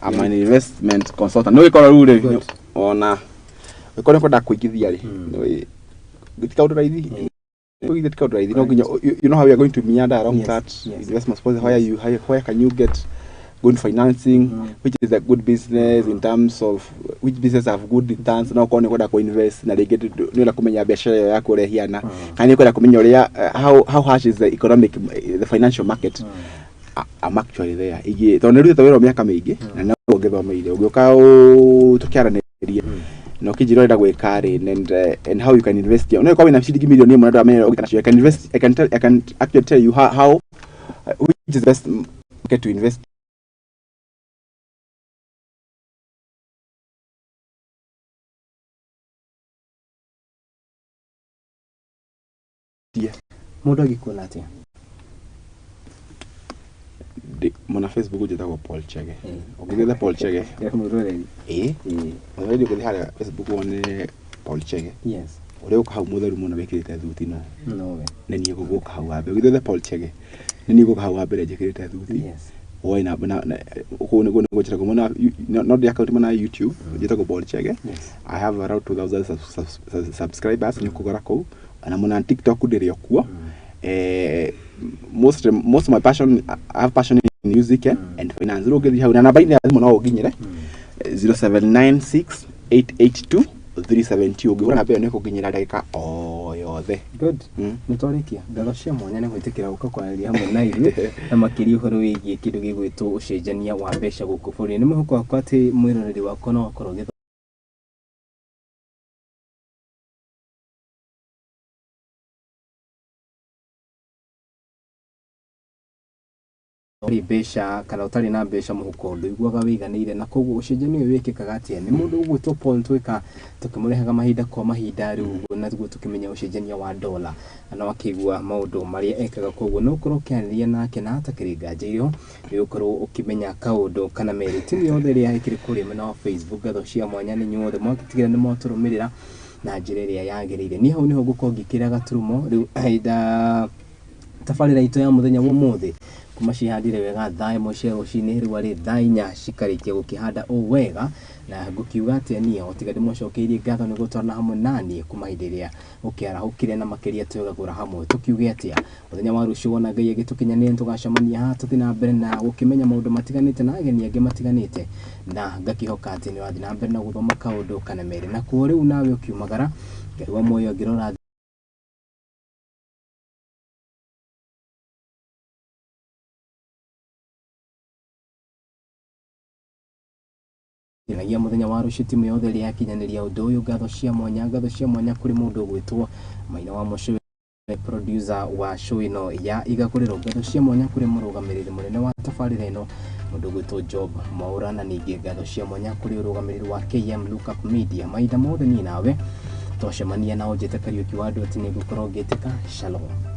I'm an investment consultant. Nĩ ũgĩkorwo rĩu rĩ, Good. ona ũgĩkorwo nĩ kwenda kũigithia rĩ, ti kaũndũ raithi. Kũigithia ti kaũndũ raithi. No nginya you know how we are going to meander along that investment policy, where you how, where can you get good financing, which is a good business in terms of which business have good returns. No ũkorwo nĩ ũkwenda kũ-invest na rĩngĩ nĩ ũrenda kũmenya biacara ĩyo yaku ũrĩa ĩhiana, kana nĩ ũkwenda kũmenya ũrĩa how harsh is the economic, the financial market. I'm actually there ingĩ tondũ nĩ rutĩte wĩra mĩaka mĩingĩ na no ngĩthomeire ũgĩũka tũkĩaranĩria na ũkĩnjĩra ũrenda gwĩka rĩ and how you can invest. No ũkorwo wĩna ciringi mirioni ĩmwe na ndũramenya ũrĩa ũngĩka. I can invest, I can actually tell you how which is the best market to invest. Mũndũ angĩkuona atĩa? Mona Facebook njĩtagwo Paul Chege. Ũngĩgĩtha Paul Chege, Mwĩroreri. Ĩĩ, mũtheri, ũngĩthiĩ harĩa Facebook wone Paul Chege, ũrĩa ũka hau mũtheru mũno wĩkĩrĩte thuti no Nowe. Nĩ niĩ gũka hau wa mbere. Ũgĩthiĩ Paul Chege, nĩ niĩ gũka hau wa mbere njĩkĩrĩte thuti. Woe na kũu nĩguo njĩtagwo mona no ndĩ account mona YouTube njĩtagwo Paul Chege. I have around 2000 subscribers nĩ ũkũgora kũu, na mona TikTok ndĩrĩ o kuo. Most of my passion, I have passion in music and finance. Rĩu ũngĩthiĩ hau na namba-inĩ ya thimũ no ũnginyĩre 0796 882 372. Ũngĩhũra namba ĩyo nĩ ũkũnginyĩra ndagĩka o yothe. Good. Nĩ twarĩkia. Ngatho cia mwanya nĩ gwĩtĩkĩra gũka kwaranĩria hamwe na ithuĩ na makĩria ũhoro wĩgiĩ kĩndũ gĩgwĩtwo ũcenjania wa mbeca gũkũ bũrũri-inĩ. Nĩ mwĩhoko wakwa atĩ mwĩroreri wakwa no akorwo ũgĩthoma ũtarĩ mbeca kana ũtarĩ na mbeca mũhuko ndũiguaga wĩiganĩire, na koguo ũcenjania ũyũ wĩkĩkaga atĩa? Nĩ mũndũ ũgwĩtwo Paul Twika tũkĩmũrehaga mahinda kwa mahinda rĩu ũguo naguo tũkĩmenya ũcenjania wa dola na wakĩigua maũndũ marĩa ekaga, koguo no ũkorwo ũkĩaranĩria nake na hatakĩrĩ nganja irĩho nĩ ũkorwo ũkĩmenya kaũndũ kana merĩ. Timu yothe ĩrĩa ĩkĩrĩ kũrĩa mwena wa Facebook, ngatho cia mwanya nĩ inyuothe mwagĩtigĩra nĩ mwatũrũmĩrĩra na njĩra ĩrĩa yagĩrĩire. Niĩ hau nĩho ngũkorwo ngĩkĩra gaturumo rĩu ida tabarĩra itũ ya mũthenya wa ũmũthĩ kuma cihandire wega thaa 1 cia rũcinĩ, rĩu arĩ thaa 4 cikarĩkia gũkĩhanda ũũ wega, na ngũkiuga atĩa niĩ o tiga ndĩmũcokeirie ngatho nĩ gũtwarana hamwe naniĩ kuma hĩndĩ ĩrĩa ũkĩarahũkire, na makĩria twegagũra hamwe tũkiuge atĩa mũthenya wa rũciũ wona Ngai agĩtũkinyanĩria nĩtũgacemania haha tũthiĩ na mbere na gũkĩmenya maũndũ matiganĩte na ageni angĩ matiganĩte, na ngakĩhoka atĩ nĩ ũrathiĩ na mbere na gũthoma kaũndũ kana merĩ. Nakuo rĩu nawe ũkiumagara, Ngai wa muoyo angĩrora nginyagia mũthenya wa rũciũ, timu yothe ĩrĩa yakinyanĩria ũndũ ũyũ, ngatho cia mwanya, ngatho cia mwanya kũrĩ mũndũ ũgwĩtwo Maina wa Mũcũĩ, producer wa show ĩno ya Igagũrĩro, ngatho cia mwanya kũrĩ mũrũgamĩrĩri mũnene wa tabarĩra ĩno, mũndũ ũgwĩtwo Job Mwaura, na ningĩ ngatho cia mwanya kũrĩ ũrũgamĩrĩri wa KM Lookup Media. Mahinda mothe niĩ nawe twacemania na ũnjĩte Kariũki wa andũ atĩ nĩ ngũkorwo ngĩtĩka. Shalom.